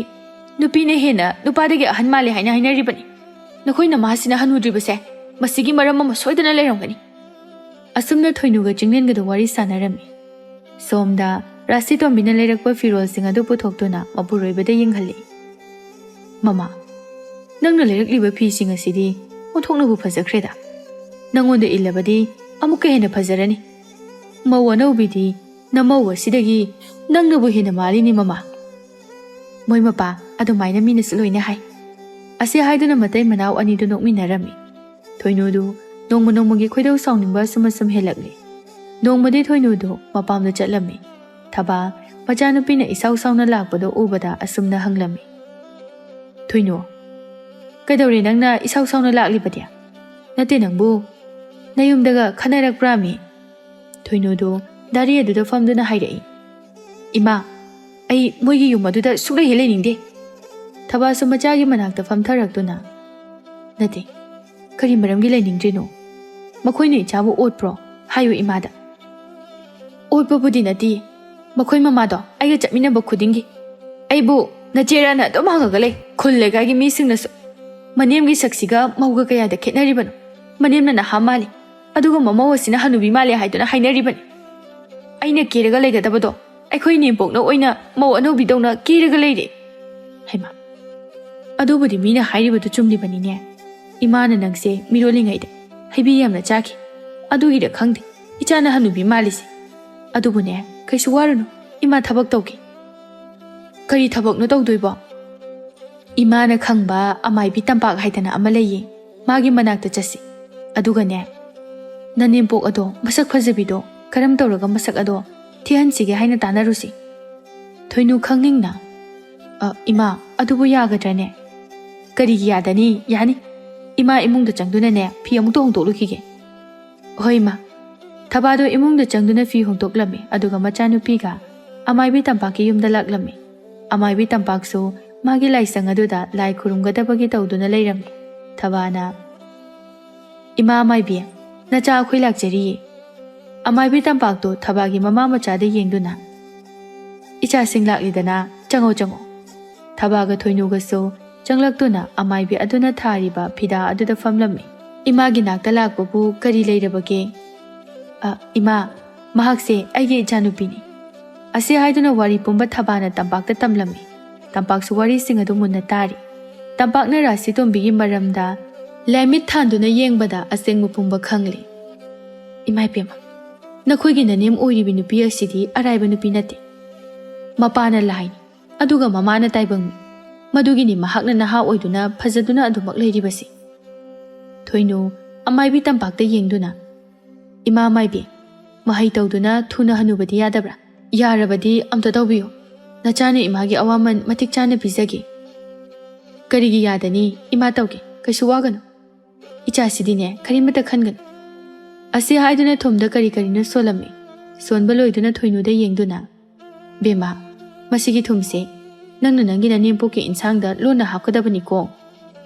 ꯅꯨꯄꯤꯅ ꯍꯦꯟꯅ ꯅꯨꯄꯥꯗꯒꯤ ꯑꯍꯟ ꯃꯥꯜꯂꯦ ꯍꯥꯏꯅ ꯍꯥꯏꯅꯔꯤꯕꯅꯤ꯫ ꯅꯈꯣꯏ ꯅꯃꯥꯁꯤꯅ ꯍꯅꯨꯗ꯭ꯔꯤꯕꯁꯦ ꯃꯁꯤꯒꯤ ꯃꯔꯝ ꯑꯃ ꯁꯣꯏꯗꯅ ꯂꯩꯔꯝꯒꯅꯤ꯫" ꯑꯁꯨꯝꯅ ꯊꯣꯏꯅꯨꯒ ꯆꯤꯡꯂꯦꯟꯒꯗꯣ ꯋꯥꯔꯤ ꯁꯥꯟꯅꯔꯝꯃꯤ꯫ ꯁꯣꯝꯗ ꯔꯥꯁꯤꯇꯣꯝꯕꯤꯅ ꯂꯩꯔꯛꯄ ꯐꯤꯔꯣꯜꯁꯤꯡ ꯑꯗꯨ ꯄꯨꯊꯣꯛꯇꯨꯅ ꯃꯄꯨꯔꯣꯏꯕꯗ ꯌꯦꯡꯍꯜꯂꯤ꯫ "ꯃꯃꯥ, ꯅꯪꯅ ꯂꯩꯔꯛꯂꯤꯕ ꯐꯤꯁꯤꯡ ꯑꯁꯤꯗꯤ ꯑꯣꯟꯊꯣꯛꯅꯕꯨ ꯐꯖꯈ꯭ꯔꯦꯗ꯫ ꯅꯪꯉꯣꯟꯗ ꯏꯜꯂꯕꯗꯤ ꯑꯃꯨꯛꯀ ꯍꯦꯟꯅ ꯐꯖꯔꯅꯤ꯫ ꯃꯧ ꯑꯅꯧꯕꯤꯗꯤ ꯅꯃꯧ ꯑꯁꯤꯗꯒꯤ ꯅꯪꯅꯕꯨ ꯍꯦꯟꯅ ꯃꯥꯜꯂꯤꯅꯤ ꯃꯃꯥ꯫" "ꯃꯣꯏ ꯃꯄꯥ, ꯑꯗꯨꯃꯥꯏꯅ ꯃꯤꯅꯁꯨ ꯂꯣꯏꯅ ꯍꯥꯏ꯫" ꯑꯁꯤ ꯍꯥꯏꯗꯨꯅ ꯃꯇꯩ ꯃꯅꯥꯎ ꯑꯅꯤꯗꯨ ꯅꯣꯛꯃꯤꯟꯅꯔꯝꯃꯤ꯫ ꯊꯣꯏꯅꯨꯗꯨ ꯅꯣꯡꯃ ꯅꯣꯡꯃꯒꯤ ꯈꯣꯏꯗꯧ ꯁꯥꯎꯅꯤꯡꯕ ꯑꯁꯨꯝ ꯑꯁꯨꯝ ꯍꯦꯜꯂꯛꯂꯤ꯫ ꯅꯣꯡꯃꯗꯤ ꯊꯣꯏꯅꯨꯗꯨ ꯃꯄꯥꯝꯗ ꯆꯠꯂꯝꯃꯤ꯫ ꯊꯕꯥ, ꯃꯆꯥꯅꯨꯄꯤꯅ ꯏꯁꯥꯎ ꯁꯥꯎꯅ ꯂꯥꯛꯄꯗꯨ ꯎꯕꯗ ꯑꯁꯨꯝꯅ ꯍꯪꯂꯝꯃꯤ꯫ "ꯊꯣꯏꯅꯨ, ꯀꯩꯗꯧꯔꯦ ꯅꯪꯅ ꯏꯁꯥꯎ ꯁꯥꯎꯅ ꯂꯥꯛꯂꯤꯕꯗꯤ? ꯅꯠꯇꯦ, ꯅꯪꯕꯨ ꯅꯌꯨꯝꯗꯒ ꯈꯟꯅꯔꯛꯄ꯭ꯔꯥꯃꯤ?" ꯊꯣꯏꯅꯨꯗꯨ ꯗꯥꯔꯤ ꯑꯗꯨꯗ ꯐꯝꯗꯨꯅ ꯍꯥꯏꯔꯛꯏ꯫ "ꯏꯃꯥ, ꯑꯩ ꯃꯣꯏꯒꯤ ꯌꯨꯝ ꯑꯗꯨꯗ ꯁꯨꯛꯂꯩ ꯍꯦꯛ ꯂꯩꯅꯤꯡꯗꯦ꯫" ꯊꯕꯥꯁꯨ ꯃꯆꯥꯒꯤ ꯃꯅꯥꯛꯇ ꯐꯝꯊꯔꯛꯇꯨꯅ, "ꯅꯠꯇꯦ, ꯀꯔꯤ ꯃꯔꯝꯒꯤ ꯂꯩꯅꯤꯡꯗ꯭ꯔꯤꯅꯣ? ꯃꯈꯣꯏꯅ ꯏꯆꯥꯕꯨ ꯑꯣꯠꯄ꯭ꯔꯣ? ꯍꯥꯏꯌꯨ ꯏꯃꯥꯗ꯫" "ꯑꯣꯠꯄꯕꯨꯗꯤ ꯅꯠꯇꯦ, ꯃꯈꯣꯏ ꯃꯃꯥꯗꯣ ꯑꯩꯒ ꯆꯠꯃꯤꯟꯅꯕ ꯈꯨꯗꯤꯡꯒꯤ ꯑꯩꯕꯨ ꯅꯆꯦꯔꯥꯅ ꯑꯗꯨꯝ ꯍꯪꯉꯒ ꯂꯩ꯫ ꯈꯨꯜ ꯂꯩꯀꯥꯏꯒꯤ ꯃꯤꯁꯤꯡꯅꯁꯨ ꯃꯅꯦꯝꯒꯤ ꯁꯛꯁꯤꯒ ꯃꯧꯒ ꯀꯌꯥꯗ ꯈꯦꯠꯅꯔꯤꯕꯅꯣ? ꯃꯅꯦꯝꯅ ꯅꯍꯥ ꯃꯥꯜꯂꯤ, ꯑꯗꯨꯒ ꯃꯃꯧ ꯑꯁꯤꯅ ꯍꯅꯨꯕꯤ ꯃꯥꯜꯂꯦ ꯍꯥꯏꯗꯨꯅ ꯍꯥꯏꯅꯔꯤꯕꯅꯤ꯫ ꯑꯩꯅ ꯀꯦꯔꯒ ꯂꯩꯒꯗꯕꯗꯣ ꯑꯩꯈꯣꯏ ꯏꯅꯦꯝꯄꯣꯛꯅ ꯑꯣꯏꯅ ꯃꯧ ꯑꯅꯧꯕꯤꯗꯧꯅ ꯀꯦꯔꯒ ꯂꯩꯔꯦ꯫" ꯍꯩꯃꯥ, ꯑꯗꯨꯕꯨꯗꯤ ꯃꯤꯅ ꯍꯥꯏꯔꯤꯕꯗꯨ ꯆꯨꯝꯂꯤꯕꯅꯤꯅꯦ꯫ ꯏꯃꯥꯅ ꯅꯪꯁꯦ ꯃꯤꯔꯣꯜꯂꯤꯉꯩꯗ ꯍꯩꯕꯤ ꯌꯥꯝꯅ ꯆꯥꯈꯤ꯫ ꯑꯗꯨꯒꯤꯔ ꯈꯪꯗꯦ, ꯏꯆꯥꯅ ꯍꯅꯨꯕꯤ ꯃꯥꯜꯂꯤꯁꯦ꯫ ꯑꯗꯨꯕꯨꯅꯦ, ꯀꯩꯁꯨ ꯋꯥꯔꯨꯅꯨ, ꯏꯃꯥ ꯊꯕꯛ ꯇꯧꯒꯦ꯫ "ꯀꯔꯤ ꯊꯕꯛꯅꯣ ꯇꯧꯗꯣꯏꯕꯣ?" "ꯏꯃꯥꯅ ꯈꯪꯕ ꯑꯃꯥꯏꯕꯤ ꯇꯝꯄꯥꯛ ꯍꯥꯏꯗꯅ ꯑꯃ ꯂꯩꯌꯦ, ꯃꯥꯒꯤ ꯃꯅꯥꯛꯇ ꯆꯠꯁꯤ꯫ ꯑꯗꯨꯒꯅꯦ, ꯅꯅꯦꯝꯄꯣꯛ ꯑꯗꯣ, ꯃꯁꯛ ꯐꯖꯕꯤꯗꯣ, ꯀꯔꯝ ꯇꯧꯔꯒ ꯃꯁꯛ ꯑꯗꯣ ꯊꯤꯍꯟꯁꯤꯒꯦ ꯍꯥꯏꯅ ꯇꯥꯟꯅꯔꯨꯁꯤ꯫" ꯊꯣꯏꯅꯨ ꯈꯪꯅꯤꯡꯅ, "ꯑ, ꯏꯃꯥ, ꯑꯗꯨꯕꯨ ꯌꯥꯒꯗ꯭ꯔꯅꯦ?" "ꯀꯔꯤꯒꯤ ꯌꯥꯗꯅꯤ? ꯌꯥꯅꯤ꯫ ꯏꯃꯥ ꯏꯃꯨꯡꯗ ꯆꯪꯗꯨꯅꯅꯦ ꯐꯤ ꯑꯃꯨꯛꯇ ꯍꯣꯡꯗꯣꯛꯂꯨꯈꯤꯒꯦ꯫" "ꯍꯣꯏ, ꯏꯃꯥ꯫" ꯊꯕꯥꯗꯣ ꯏꯃꯨꯡꯗ ꯆꯪꯗꯨꯅ ꯐꯤ ꯍꯣꯡꯗꯣꯛꯂꯝꯃꯤ, ꯑꯗꯨꯒ ꯃꯆꯥꯅꯨꯄꯤꯒ ꯑꯃꯥꯏꯕꯤ ꯇꯝꯄꯥꯛꯀꯤ ꯌꯨꯝꯗ ꯂꯥꯛꯂꯝꯃꯤ꯫ ꯑꯃꯥꯏꯕꯤ ꯇꯝꯄꯥꯛꯁꯨ ꯃꯥꯒꯤ ꯂꯥꯏꯁꯪ ꯑꯗꯨꯗ ꯂꯥꯏ ꯈꯨꯔꯨꯝꯒꯗꯕꯒꯤ ꯇꯧꯗꯨꯅ ꯂꯩꯔꯝꯃꯤ꯫ ꯊꯕꯥꯅ, "ꯏꯃꯥ ꯑꯃꯥꯏꯕꯤ, ꯅꯆꯥ ꯑꯩꯈꯣꯏ ꯂꯥꯛꯆꯔꯤꯌꯦ꯫" ꯑꯃꯥꯏꯕꯤ ꯇꯝꯄꯥꯛꯇꯨ ꯊꯕꯥꯒꯤ ꯃꯃꯥ ꯃꯆꯥꯗ ꯌꯦꯡꯗꯨꯅ, "ꯏꯆꯥꯁꯤꯡ ꯂꯥꯛꯂꯤꯗꯅ, ꯆꯪꯉꯣ, ꯆꯪꯉꯣ꯫" ꯊꯕꯥꯒ ꯊꯣꯏꯅꯨꯒꯁꯨ ꯆꯪꯂꯛꯇꯨꯅ ꯑꯃꯥꯏꯕꯤ ꯑꯗꯨꯅ ꯊꯥꯔꯤꯕ ꯐꯤꯗꯥ ꯑꯗꯨꯗ ꯐꯝꯂꯝꯃꯤ꯫ "ꯏꯃꯥꯒꯤ ꯅꯥꯛꯇ ꯂꯥꯛꯄꯕꯨ ꯀꯔꯤ ꯂꯩꯔꯕꯒꯦ?" "ꯑ, ꯏꯃꯥ, ꯃꯍꯥꯛꯁꯦ ꯑꯩꯒꯤ ꯏꯆꯥꯅꯨꯄꯤꯅꯤ꯫" ꯑꯁꯤ ꯍꯥꯏꯗꯨꯅ ꯋꯥꯔꯤ ꯄꯨꯝꯕ ꯊꯕꯥꯅ ꯇꯝꯄꯥꯛꯇ ꯇꯝꯂꯝꯃꯤ꯫ ꯇꯝꯄꯥꯛꯁꯨ ꯋꯥꯔꯤꯁꯤꯡ ꯑꯗꯨ ꯃꯨꯟꯅ ꯇꯥꯔꯤ꯫ ꯇꯝꯄꯥꯛꯅ ꯔꯥꯁꯤ ꯇꯣꯝꯕꯤꯒꯤ ꯃꯔꯝꯗ ꯂꯥꯏꯃꯤꯠ ꯊꯥꯟꯗꯨꯅ ꯌꯦꯡꯕꯗ ꯑꯁꯦꯡꯕ ꯄꯨꯝꯕ ꯈꯪꯂꯤ꯫ "ꯏꯃꯥ ꯏꯕꯦꯝꯃ, ꯅꯈꯣꯏꯒꯤ ꯅꯅꯦꯝ ꯑꯣꯏꯔꯤꯕꯤ ꯅꯨꯄꯤ ꯑꯁꯤꯗꯤ ꯑꯔꯥꯏꯕ ꯅꯨꯄꯤ ꯅꯠꯇꯦ꯫ ꯃꯄꯥꯅ ꯂꯥꯏꯅꯤ, ꯑꯗꯨꯒ ꯃꯃꯥꯅ ꯇꯥꯏꯕꯪꯅꯤ꯫ ꯃꯗꯨꯒꯤꯅꯤ ꯃꯍꯥꯛꯅ ꯅꯍꯥ ꯑꯣꯏꯗꯨꯅ ꯐꯖꯗꯨꯅ ꯑꯗꯨꯃꯛ ꯂꯩꯔꯤꯕꯁꯤ꯫" ꯊꯣꯏꯅꯨ ꯑꯃꯥꯏꯕꯤ ꯇꯝꯄꯥꯛꯇ ꯌꯦꯡꯗꯨꯅ, "ꯏꯃꯥ ꯃꯥꯏꯕꯤ, ꯃꯍꯩ ꯇꯧꯗꯨꯅ ꯊꯨꯅ ꯍꯅꯨꯕꯗꯤ ꯌꯥꯗꯕ꯭ꯔꯥ? ꯌꯥꯔꯕꯗꯤ ꯑꯝꯇ ꯇꯧꯕꯤꯌꯨ꯫ ꯅꯆꯥꯅ ꯏꯃꯥꯒꯤ ꯑꯋꯥꯃꯟ ꯃꯇꯤꯛ ꯆꯥꯅ ꯄꯤꯖꯒꯦ꯫" "ꯀꯔꯤꯒꯤ ꯌꯥꯗꯅꯤ? ꯏꯃꯥ ꯇꯧꯒꯦ, ꯀꯩꯁꯨ ꯋꯥꯒꯅꯨ꯫ ꯏꯆꯥꯁꯤꯗꯤꯅꯦ, ꯀꯔꯤꯃꯠꯇ ꯈꯟꯒꯅꯨ꯫" ꯑꯁꯤ ꯍꯥꯏꯗꯨꯅ ꯊꯨꯝꯗ ꯀꯔꯤ ꯀꯔꯤꯅꯣ ꯁꯣꯜꯂꯝꯃꯤ꯫ ꯁꯣꯟꯕ ꯂꯣꯏꯗꯨꯅ ꯊꯣꯏꯅꯨꯗ ꯌꯦꯡꯗꯨꯅ, "ꯕꯦꯝꯃ, ꯃꯁꯤꯒꯤ ꯊꯨꯝꯁꯦ ꯅꯪꯅ ꯅꯪꯒꯤ ꯅꯅꯦꯝꯄꯣꯛꯀꯤ ꯏꯟꯁꯥꯡꯗ ꯂꯣꯟꯅ ꯍꯥꯞꯀꯗꯕꯅꯤꯀꯣ꯫"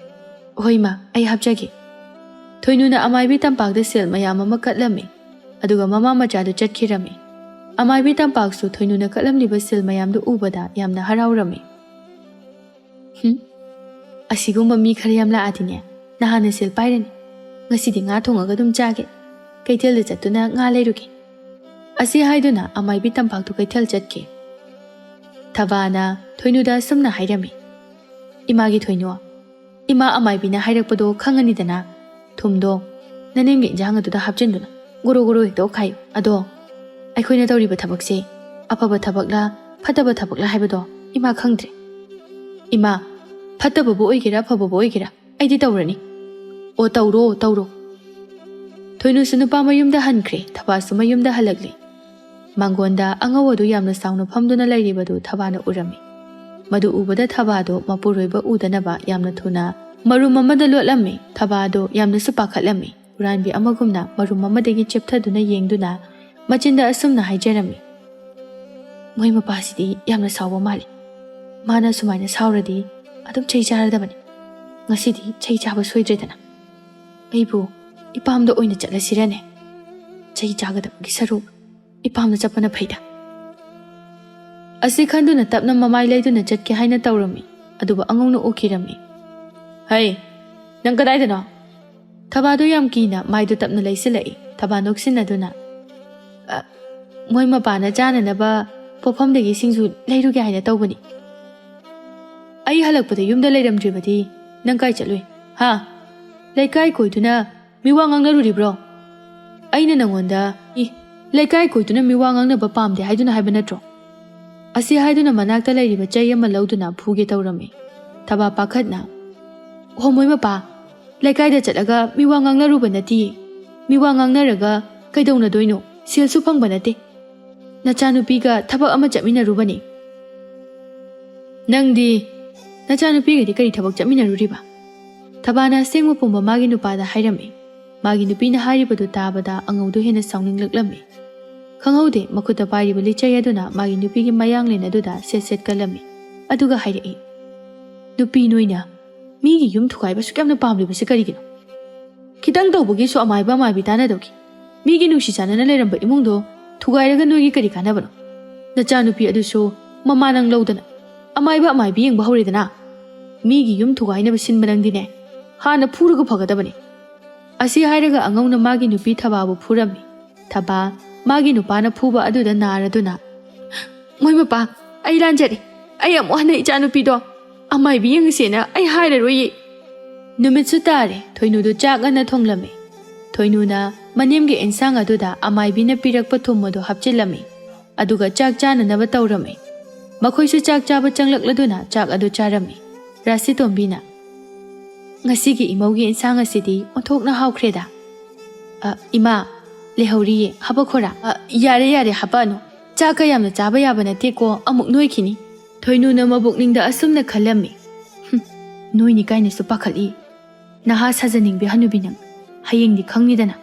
"ꯍꯣꯏ ꯃꯥ, ꯑꯩ ꯍꯥꯞꯆꯒꯦ꯫" ꯊꯣꯏꯅꯨꯅ ꯑꯃꯥꯏꯕꯤ ꯇꯝꯄꯥꯛꯇ ꯁꯦꯜ ꯃꯌꯥꯝ ꯑꯃ ꯀꯠꯂꯝꯃꯤ, ꯑꯗꯨꯒ ꯃꯃꯥ ꯃꯆꯥꯗꯨ ꯆꯠꯈꯤꯔꯝꯃꯤ꯫ ꯑꯃꯥꯏꯕꯤ ꯇꯝꯄꯥꯛꯁꯨ ꯊꯣꯏꯅꯨꯅ ꯀꯠꯂꯝꯂꯤꯕ ꯁꯦꯜ ꯃꯌꯥꯝꯗꯨ ꯎꯕꯗ ꯌꯥꯝꯅ ꯍꯔꯥꯎꯔꯝꯃꯤ꯫ "ꯍꯨꯝ, ꯑꯁꯤꯒꯨꯝꯕ ꯃꯤ ꯈꯔ ꯌꯥꯝ ꯂꯥꯛꯑꯗꯤꯅꯦ, ꯅꯍꯥꯟꯅ ꯁꯦꯜ ꯄꯥꯏꯔꯅꯤ꯫ ꯉꯁꯤꯗꯤ ꯉꯥ ꯊꯣꯡꯉꯒ ꯑꯗꯨꯝ ꯆꯥꯒꯦ꯫ ꯀꯩꯊꯦꯜꯗ ꯆꯠꯇꯨꯅ ꯉꯥ ꯂꯩꯔꯨꯒꯦ꯫" ꯑꯁꯤ ꯍꯥꯏꯗꯨꯅ ꯑꯃꯥꯏꯕꯤ ꯇꯝꯄꯥꯛꯇꯨ ꯀꯩꯊꯦꯜ ꯆꯠꯈꯤ꯫ ꯊꯕꯥꯅ ꯊꯣꯏꯅꯨꯗ ꯑꯁꯨꯝꯅ ꯍꯥꯏꯔꯝꯃꯤ, "ꯏꯃꯥꯒꯤ ꯊꯣꯏꯅꯨ, ꯏꯃꯥ ꯑꯃꯥꯏꯕꯤꯅ ꯍꯥꯏꯔꯛꯄꯗꯣ ꯈꯪꯉꯅꯤꯗꯅ꯫ ꯊꯨꯝꯗꯣ ꯅꯅꯦꯝꯒꯤ ꯏꯟꯖꯥꯡ ꯑꯗꯨꯗ ꯍꯥꯞꯆꯤꯟꯗꯨꯅ ꯒꯣꯔꯣ ꯒꯣꯔꯣ ꯍꯦꯛꯇ ꯑꯣꯠꯈꯥꯏꯌꯨ꯫ ꯑꯗꯣ ꯑꯩꯈꯣꯏꯅ ꯇꯧꯔꯤꯕ ꯊꯕꯛꯁꯦ ꯑꯐꯕ ꯊꯕꯛꯂ ꯐꯠꯇꯕ ꯊꯕꯛꯂ ꯍꯥꯏꯕꯗꯣ ꯏꯃꯥ ꯈꯪꯗ꯭ꯔꯦ꯫" "ꯏꯃꯥ, ꯐꯠꯇꯕꯕꯨ ꯑꯣꯏꯒꯦꯔꯥ ꯑꯐꯕꯕꯨ ꯑꯣꯏꯒꯦꯔꯥ, ꯑꯩꯗꯤ ꯇꯧꯔꯅꯤ꯫" "ꯑꯣ, ꯇꯧꯔꯣ, ꯇꯧꯔꯣ꯫" ꯊꯣꯏꯅꯨꯁꯨ ꯅꯨꯄꯥ ꯃꯌꯨꯝꯗ ꯍꯟꯈ꯭ꯔꯦ, ꯊꯕꯥꯁꯨ ꯃꯌꯨꯝꯗ ꯍꯜꯂꯛꯂꯦ꯫ ꯃꯥꯡꯒꯣꯟꯗ ꯑꯉꯧ ꯑꯗꯨ ꯌꯥꯝꯅ ꯆꯥꯎꯅ ꯐꯝꯗꯨꯅ ꯂꯩꯔꯤꯕꯗꯨ ꯊꯕꯥꯅ ꯎꯔꯝꯃꯤ꯫ ꯃꯗꯨ ꯎꯕꯗ ꯊꯕꯥꯗꯣ ꯃꯄꯨꯔꯣꯏꯕ ꯎꯗꯅꯕ ꯌꯥꯝꯅ ꯊꯨꯅ ꯃꯔꯨꯝ ꯑꯃꯗ ꯂꯣꯠꯂꯝꯃꯤ꯫ ꯊꯕꯥꯗꯣ ꯌꯥꯝꯅꯁꯨ ꯄꯥꯈꯠꯂꯝꯃꯤ꯫ ꯍꯨꯔꯥꯟꯕꯤ ꯑꯃꯒꯨꯝꯅ ꯃꯔꯨꯝ ꯑꯃꯗꯒꯤ ꯆꯦꯞꯊꯗꯨꯅ ꯌꯦꯡꯗꯨꯅ ꯃꯆꯤꯟꯗ ꯑꯁꯨꯝꯅ ꯍꯥꯏꯖꯔꯝꯃꯤ, "ꯃꯣꯏ ꯃꯄꯥꯁꯤꯗꯤ ꯌꯥꯝꯅ ꯁꯥꯎꯕ ꯃꯥꯜꯂꯤ꯫ ꯃꯥꯅ ꯁꯨꯃꯥꯏꯅ ꯁꯥꯎꯔꯗꯤ ꯑꯗꯨꯝ ꯆꯩ ꯆꯥꯔꯗꯕꯅꯤ꯫ ꯉꯁꯤꯗꯤ ꯆꯩ ꯆꯥꯕ ꯁꯣꯏꯗ꯭ꯔꯦꯗꯅ꯫ ꯑꯩꯕꯨ ꯏꯄꯥꯝꯗ ꯑꯣꯏꯅ ꯆꯠꯂꯁꯤꯔꯅꯦ? ꯆꯩ ꯆꯥꯒꯗꯕꯒꯤ ꯁꯔꯨꯛ ꯏꯄꯥꯝꯗ ꯆꯠꯄꯅ ꯐꯩꯗ"꯫ ꯑꯁꯤ ꯈꯟꯗꯨꯅ ꯇꯞꯅ ꯃꯃꯥꯏ ꯂꯩꯗꯨꯅ ꯆꯠꯀꯦ ꯍꯥꯏꯅ ꯇꯧꯔꯝꯃꯤ꯫ ꯑꯗꯨꯕꯨ ꯑꯉꯧꯅ ꯎꯈꯤꯔꯝꯃꯤ꯫ "ꯍꯩ, ꯅꯪ ꯀꯗꯥꯏꯗꯅꯣ?" ꯊꯕꯥꯗꯣ ꯌꯥꯝ ꯀꯤꯅ ꯃꯥꯏꯗꯨ ꯇꯞꯅ ꯂꯩꯁꯤꯜꯂꯛꯏ꯫ ꯊꯕꯥ ꯅꯣꯛꯁꯤꯟꯅꯗꯨꯅ, "ꯑ, ꯃꯣꯏ ꯃꯄꯥꯅ ꯆꯥꯅꯅꯕ ꯄꯣꯠꯐꯝꯗꯒꯤ ꯁꯤꯡꯖꯨ ꯂꯩꯔꯨꯒꯦ ꯍꯥꯏꯅ ꯇꯧꯕꯅꯤ꯫ ꯑꯩ ꯍꯜꯂꯛꯄꯗ ꯌꯨꯝꯗ ꯂꯩꯔꯝꯗ꯭ꯔꯤꯕꯗꯤ ꯅꯪ ꯀꯥꯏ ꯆꯠꯂꯨꯏ? ꯍꯥ? ꯂꯩꯀꯥꯏ ꯀꯣꯏꯗꯨꯅ ꯃꯤꯋꯥ ꯉꯥꯡꯅꯔꯨꯔꯤꯕ꯭ꯔꯣ? ꯑꯩꯅ ꯅꯪꯉꯣꯟꯗ, ꯏ, ꯂꯩꯀꯥꯏ ꯀꯣꯏꯗꯨꯅ ꯃꯤꯋꯥ ꯉꯥꯡꯅꯕ ꯄꯥꯝꯗꯦ ꯍꯥꯏꯗꯨꯅ ꯍꯥꯏꯕ ꯅꯠꯇ꯭ꯔꯣ?" ꯑꯁꯤ ꯍꯥꯏꯗꯨꯅ ꯃꯅꯥꯛꯇ ꯂꯩꯔꯤꯕ ꯆꯩ ꯑꯃ ꯂꯧꯗꯨꯅ ꯐꯨꯒꯦ ꯇꯧꯔꯝꯃꯤ꯫ ꯊꯕꯥ ꯄꯥꯈꯠꯅ, "ꯍꯣ, ꯃꯣꯏ ꯃꯄꯥ, ꯂꯩꯀꯥꯏꯗ ꯆꯠꯂꯒ ꯃꯤꯋꯥ ꯉꯥꯡꯅꯔꯨꯕ ꯅꯠꯇꯤꯌꯦ꯫ ꯃꯤꯋꯥ ꯉꯥꯡꯅꯔꯒ ꯀꯩꯗꯧꯅꯗꯣꯏꯅꯣ? ꯁꯦꯜꯁꯨ ꯐꯪꯕ ꯅꯠꯇꯦ꯫ ꯅꯆꯥꯅꯨꯄꯤꯒ ꯊꯕꯛ ꯑꯃ ꯆꯠꯃꯤꯟꯅꯔꯨꯕꯅꯤ"꯫ "ꯅꯪꯗꯤ ꯅꯆꯥꯅꯨꯄꯤꯒꯗꯤ ꯀꯔꯤ ꯊꯕꯛ ꯆꯠꯃꯤꯟꯅꯔꯨꯔꯤꯕ?" ꯊꯕꯥꯅ ꯑꯁꯦꯡꯕ ꯄꯨꯝꯕ ꯃꯥꯒꯤ ꯅꯨꯄꯥꯗ ꯍꯥꯏꯔꯝꯃꯤ꯫ ꯃꯥꯒꯤ ꯅꯨꯄꯤꯅ ꯍꯥꯏꯔꯤꯕꯗꯨ ꯇꯥꯕꯗ ꯑꯉꯧꯗꯨ ꯍꯦꯟꯅ ꯁꯥꯎꯅꯤꯡꯂꯛꯂꯝꯃꯤ꯫ ꯈꯪꯍꯧꯗꯦ, ꯃꯈꯨꯠꯇ ꯄꯥꯏꯔꯤꯕ ꯂꯤꯆꯩ ꯑꯗꯨꯅ ꯃꯥꯒꯤ ꯅꯨꯄꯤꯒꯤ ꯃꯌꯥꯡꯂꯦꯟ ꯑꯗꯨꯗ ꯁꯦꯠ ꯁꯦꯠ ꯀꯜꯂꯝꯃꯤ꯫ ꯑꯗꯨꯒ ꯍꯥꯏꯔꯛꯏ, "ꯅꯨꯄꯤ ꯅꯣꯏꯅ ꯃꯤꯒꯤ ꯌꯨꯝ ꯊꯨꯒꯥꯏꯕ ꯑꯁꯨꯛ ꯌꯥꯝꯅ ꯄꯥꯝꯂꯤꯕꯁꯤ ꯀꯔꯤꯒꯤꯅꯣ? ꯈꯤꯇꯪ ꯇꯧꯕꯒꯤꯁꯨ ꯑꯃꯥꯏꯕ ꯑꯃꯥꯏꯕꯤ ꯇꯥꯟꯅꯗꯧꯒꯤ꯫ ꯃꯤꯒꯤ ꯅꯨꯡꯁꯤ ꯆꯥꯟꯅꯅ ꯂꯩꯔꯝꯕ ꯏꯃꯨꯡꯗꯣ ꯊꯨꯒꯥꯏꯔꯒ ꯅꯣꯏꯒꯤ ꯀꯔꯤ ꯀꯥꯟꯅꯕꯅꯣ? ꯅꯆꯥꯅꯨꯄꯤ ꯑꯗꯨꯁꯨ ꯃꯃꯥ ꯅꯪ ꯂꯧꯗꯅ ꯑꯃꯥꯏꯕ ꯑꯃꯥꯏꯕꯤ ꯌꯦꯡꯕ ꯍꯧꯔꯦꯗꯅ꯫ ꯃꯤꯒꯤ ꯌꯨꯝ ꯊꯨꯒꯥꯏꯅꯕ ꯁꯤꯟꯕ ꯅꯪꯗꯤꯅꯦ, ꯍꯥꯟꯅ ꯐꯨꯔꯒ ꯐꯒꯗꯕꯅꯤ"꯫ ꯑꯁꯤ ꯍꯥꯏꯔꯒ ꯑꯉꯧꯅ ꯃꯥꯒꯤ ꯅꯨꯄꯤ ꯊꯕꯥꯕꯨ ꯐꯨꯔꯝꯃꯤ꯫ ꯊꯕꯥ ꯃꯥꯒꯤ ꯅꯨꯄꯥꯅ ꯐꯨꯕ ꯑꯗꯨꯗ ꯅꯥꯔꯗꯨꯅ, "ꯃꯣꯏ ꯃꯄꯥ, ꯑꯩ ꯂꯥꯟꯖꯔꯦ꯫ ꯑꯩ ꯑꯃꯨꯛ ꯍꯟꯅ ꯏꯆꯥꯅꯨꯄꯤꯗꯣ ꯑꯃꯥꯏꯕꯤ ꯌꯦꯡꯉꯁꯦꯅ ꯑꯩ ꯍꯥꯏꯔꯔꯣꯏꯌꯦ"꯫ ꯅꯨꯃꯤꯠꯁꯨ ꯇꯥꯔꯦ꯫ ꯊꯣꯏꯅꯨꯗꯨ ꯆꯥꯛ ꯉꯟꯅ ꯊꯣꯡꯂꯝꯃꯤ꯫ ꯊꯣꯏꯅꯨꯅ ꯃꯅꯦꯝꯒꯤ ꯏꯟꯁꯥꯡ ꯑꯗꯨꯗ ꯑꯃꯥꯏꯕꯤꯅ ꯄꯤꯔꯛꯄ ꯊꯨꯝ ꯑꯗꯨ ꯍꯥꯞꯆꯤꯜꯂꯝꯃꯤ꯫ ꯑꯗꯨꯒ ꯆꯥꯛ ꯆꯥꯅꯅꯕ ꯇꯧꯔꯝꯃꯤ꯫ ꯃꯈꯣꯏꯁꯨ ꯆꯥꯛ ꯆꯥꯕ ꯆꯪꯂꯛꯂꯗꯨꯅ ꯆꯥꯛ ꯑꯗꯨ ꯆꯥꯔꯝꯃꯤ꯫ ꯔꯥꯁꯤꯇꯣꯝꯕꯤꯅ, "ꯉꯁꯤꯒꯤ ꯏꯃꯧꯒꯤ ꯏꯟꯁꯥꯡ ꯑꯁꯤꯗꯤ ꯑꯣꯟꯊꯣꯛꯅ ꯍꯥꯎꯈ꯭ꯔꯦꯗ"꯫ "ꯑ, ꯏꯃꯥ, ꯂꯩꯍꯧꯔꯤꯌꯦ, ꯍꯥꯄꯛꯈꯣꯔꯥ?" "ꯑ, ꯌꯥꯔꯦ, ꯌꯥꯔꯦ, ꯍꯥꯄꯛꯑꯅꯨ꯫ ꯆꯥꯛꯀ ꯌꯥꯝꯅ ꯆꯥꯕ ꯌꯥꯕ ꯅꯠꯇꯦꯀꯣ, ꯑꯃꯨꯛ ꯅꯣꯏꯈꯤꯅꯤ"꯫ ꯊꯣꯏꯅꯨꯅ ꯃꯕꯨꯛꯅꯤꯡꯗ ꯑꯁꯨꯝꯅ ꯈꯜꯂꯝꯃꯤ꯫ "ꯍꯨꯝ, ꯅꯣꯏꯅꯤ ꯀꯥꯏꯅꯁꯨ ꯄꯥꯈꯠꯂꯤ꯫ ꯅꯍꯥ ꯁꯥꯖꯅꯤꯡꯕꯤ ꯍꯅꯨꯕꯤ ꯅꯪ, ꯍꯌꯦꯡꯗꯤ ꯈꯪꯅꯤꯗꯅ꯫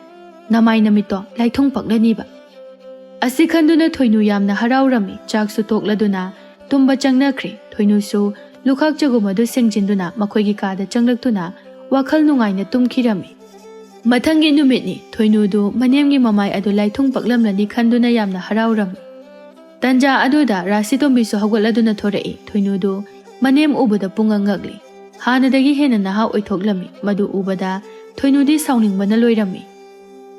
ꯅꯃꯥꯏ ꯅꯃꯤꯠꯇꯣ ꯂꯥꯏꯊꯨꯡ ꯄꯛꯂꯅꯤꯕ"꯫ ꯑꯁꯤ ꯈꯟꯗꯨꯅ ꯊꯣꯏꯅꯨ ꯌꯥꯝꯅ ꯍꯔꯥꯎꯔꯝꯃꯤ꯫ ꯆꯥꯛꯁꯨ ꯇꯣꯛꯂꯗꯨꯅ ꯇꯨꯝꯕ ꯆꯪꯅꯈ꯭ꯔꯦ꯫ ꯊꯣꯏꯅꯨꯁꯨ ꯂꯨꯈꯥꯛ ꯆꯒꯨꯝ ꯑꯗꯨ ꯁꯦꯡꯖꯤꯟꯗꯨꯅ ꯃꯈꯣꯏꯒꯤ ꯀꯥꯗ ꯆꯪꯂꯛꯇꯨꯅ ꯋꯥꯈꯜ ꯅꯨꯡꯉꯥꯏꯅ ꯇꯨꯝꯈꯤꯔꯝꯃꯤ꯫ ꯃꯊꯪꯒꯤ ꯅꯨꯃꯤꯠꯅꯤ꯫ ꯊꯣꯏꯅꯨꯗꯨ ꯃꯅꯦꯝꯒꯤ ꯃꯃꯥꯏ ꯑꯗꯨ ꯂꯥꯏꯊꯨꯡ ꯄꯛꯂꯝꯂꯅꯤ ꯈꯟꯗꯨꯅ ꯌꯥꯝꯅ ꯍꯔꯥꯎꯔꯝꯃꯤ꯫ ꯇꯟꯖꯥ ꯑꯗꯨꯗ ꯔꯥꯁꯤꯇꯣꯝꯕꯤꯁꯨ ꯍꯧꯒꯠꯂꯗꯨꯅ ꯊꯣꯔꯛꯏ꯫ ꯊꯣꯏꯅꯨꯗꯨ ꯃꯅꯦꯝ ꯎꯕꯗ ꯄꯨꯡꯉꯛ ꯉꯛꯂꯤ꯫ ꯍꯥꯟꯅꯗꯒꯤ ꯍꯦꯟꯅ ꯅꯍꯥ ꯑꯣꯏꯊꯣꯛꯂꯝꯃꯤ꯫ ꯃꯗꯨ ꯎꯕꯗ ꯊꯣꯏꯅꯨꯗꯤ ꯁꯥꯎꯅꯤꯡꯕꯅ ꯂꯣꯏꯔꯝꯃꯤ꯫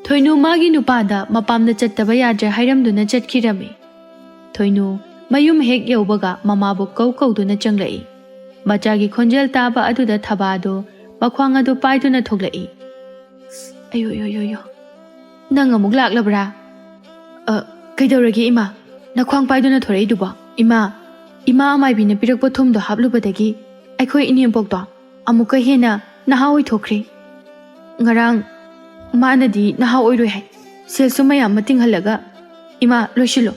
ꯊꯣꯏꯅꯨ ꯃꯥꯒꯤ ꯅꯨꯄꯥꯗ ꯃꯄꯥꯝꯗ ꯆꯠꯇꯕ ꯌꯥꯗ꯭ꯔꯦ ꯍꯥꯏꯔꯝꯗꯨꯅ ꯆꯠꯈꯤꯔꯝꯃꯤ꯫ ꯊꯣꯏꯅꯨ ꯃꯌꯨꯝ ꯍꯦꯛ ꯌꯧꯕꯒ ꯃꯃꯥꯕꯨ ꯀꯧ ꯀꯧꯗꯨꯅ ꯆꯪꯂꯛꯏ꯫ ꯃꯆꯥꯒꯤ ꯈꯣꯟꯖꯦꯜ ꯇꯥꯕ ꯑꯗꯨꯗ ꯊꯕꯥꯗꯨ ꯃꯈ꯭ꯋꯥꯡ ꯑꯗꯨ ꯄꯥꯏꯗꯨꯅ ꯊꯣꯛꯂꯛꯏ꯫ "ꯑꯌꯣ, ꯌꯣ, ꯌꯣ, ꯌꯣ꯫ ꯅꯪ ꯑꯃꯨꯛ ꯂꯥꯛꯂꯕ꯭ꯔꯥ? ꯑ, ꯀꯩꯗꯧꯔꯒꯦ ꯏꯃꯥ? ꯅꯈ꯭ꯋꯥꯡ ꯄꯥꯏꯗꯨꯅ ꯊꯣꯔꯛꯏꯗꯨꯕꯣ? ꯏꯃꯥ, ꯏꯃꯥ ꯑꯃꯥꯏꯕꯤꯅ ꯄꯤꯔꯛꯄ ꯊꯨꯝꯗꯣ ꯍꯥꯞꯂꯨꯕꯗꯒꯤ ꯑꯩꯈꯣꯏ ꯏꯅꯦꯝꯄꯣꯛꯇꯣ ꯑꯃꯨꯛꯀ ꯍꯦꯟꯅ ꯅꯍꯥ ꯑꯣꯏꯊꯣꯛꯈ꯭ꯔꯦ꯫ ꯉꯔꯥꯡ ꯃꯥꯅꯗꯤ ꯅꯍꯥ ꯑꯣꯏꯔꯣꯏ ꯍꯥꯏ, ꯁꯦꯜꯁꯨ ꯃꯌꯥꯝ ꯑꯃ ꯇꯤꯡꯍꯜꯂꯒ꯫ ꯏꯃꯥ, ꯂꯣꯏꯁꯤꯜꯂꯣ,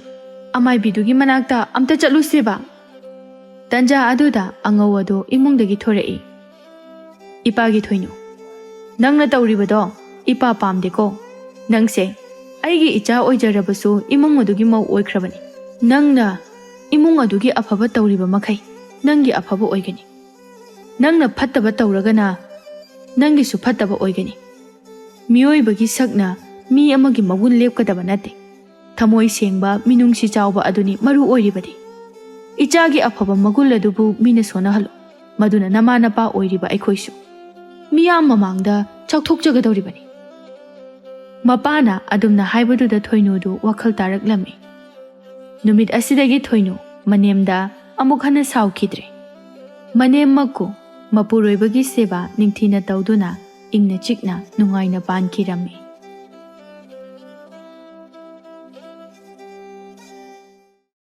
ꯑꯃꯥꯏꯕꯤꯗꯨꯒꯤ ꯃꯅꯥꯛꯇ ꯑꯝꯇ ꯆꯠꯂꯨꯁꯦꯕ"꯫ ꯇꯟꯖꯥ ꯑꯗꯨꯗ ꯑꯉꯧ ꯑꯗꯨ ꯏꯃꯨꯡꯗꯒꯤ ꯊꯣꯔꯛꯏ꯫ "ꯏꯄꯥꯒꯤ ꯊꯣꯏꯅꯨ, ꯅꯪꯅ ꯇꯧꯔꯤꯕꯗꯣ ꯏꯄꯥ ꯄꯥꯝꯗꯦꯀꯣ꯫ ꯅꯪꯁꯦ ꯑꯩꯒꯤ ꯏꯆꯥ ꯑꯣꯏꯖꯔꯕꯁꯨ ꯏꯃꯨꯡ ꯑꯗꯨꯒꯤ ꯃꯧ ꯑꯣꯏꯈ꯭ꯔꯕꯅꯤ꯫ ꯅꯪꯅ ꯏꯃꯨꯡ ꯑꯗꯨꯒꯤ ꯑꯐꯕ ꯇꯧꯔꯤꯕ ꯃꯈꯩ ꯅꯪꯒꯤ ꯑꯐꯕ ꯑꯣꯏꯒꯅꯤ꯫ ꯅꯪꯅ ꯐꯠꯇꯕ ꯇꯧꯔꯒꯅ ꯅꯪꯒꯤꯁꯨ ꯐꯠꯇꯕ ꯑꯣꯏꯒꯅꯤ꯫ ꯃꯤꯑꯣꯏꯕꯒꯤ ꯁꯛꯅ ꯃꯤ ꯑꯃꯒꯤ ꯃꯒꯨꯟ ꯂꯦꯞꯀꯗꯕ ꯅꯠꯇꯦ꯫ ꯊꯃꯣꯏ ꯁꯦꯡꯕ, ꯃꯤꯅꯨꯡꯁꯤ ꯆꯥꯎꯕ ꯑꯗꯨꯅꯤ ꯃꯔꯨ ꯑꯣꯏꯔꯤꯕꯗꯤ꯫ ꯏꯆꯥꯒꯤ ꯑꯐꯕ ꯃꯒꯨꯟ ꯑꯗꯨꯕꯨ ꯃꯤꯅ ꯁꯣꯟꯅꯍꯜꯂꯨ꯫ ꯃꯗꯨꯅ ꯅꯃꯥ ꯅꯄꯥ ꯑꯣꯏꯔꯤꯕ ꯑꯩꯈꯣꯏꯁꯨ ꯃꯤꯌꯥꯝ ꯃꯃꯥꯡꯗ ꯆꯥꯎꯊꯣꯛꯆꯒꯗꯧꯔꯤꯕꯅꯤ"꯫ ꯃꯄꯥꯅ ꯑꯗꯨꯝꯅ ꯍꯥꯏꯕꯗꯨꯗ ꯊꯣꯏꯅꯨꯗꯨ ꯋꯥꯈꯜ ꯇꯥꯔꯛꯂꯝꯃꯤ꯫ ꯅꯨꯃꯤꯠ ꯑꯁꯤꯗꯒꯤ ꯊꯣꯏꯅꯨ ꯃꯅꯦꯝꯗ ꯑꯃꯨꯛ ꯍꯟꯅ ꯁꯥꯎꯈꯤꯗ꯭ꯔꯦ꯫ ꯃꯅꯦꯝꯃꯛꯄꯨ ꯃꯄꯨꯔꯣꯏꯕꯒꯤ ꯁꯦꯕꯥ ꯅꯤꯡꯊꯤꯅ ꯇꯧꯗꯨꯅ ꯏꯪꯅ ꯆꯤꯛꯅ ꯅꯨꯡꯉꯥꯏꯅ ꯄꯥꯟꯈꯤꯔꯝꯃꯤ꯫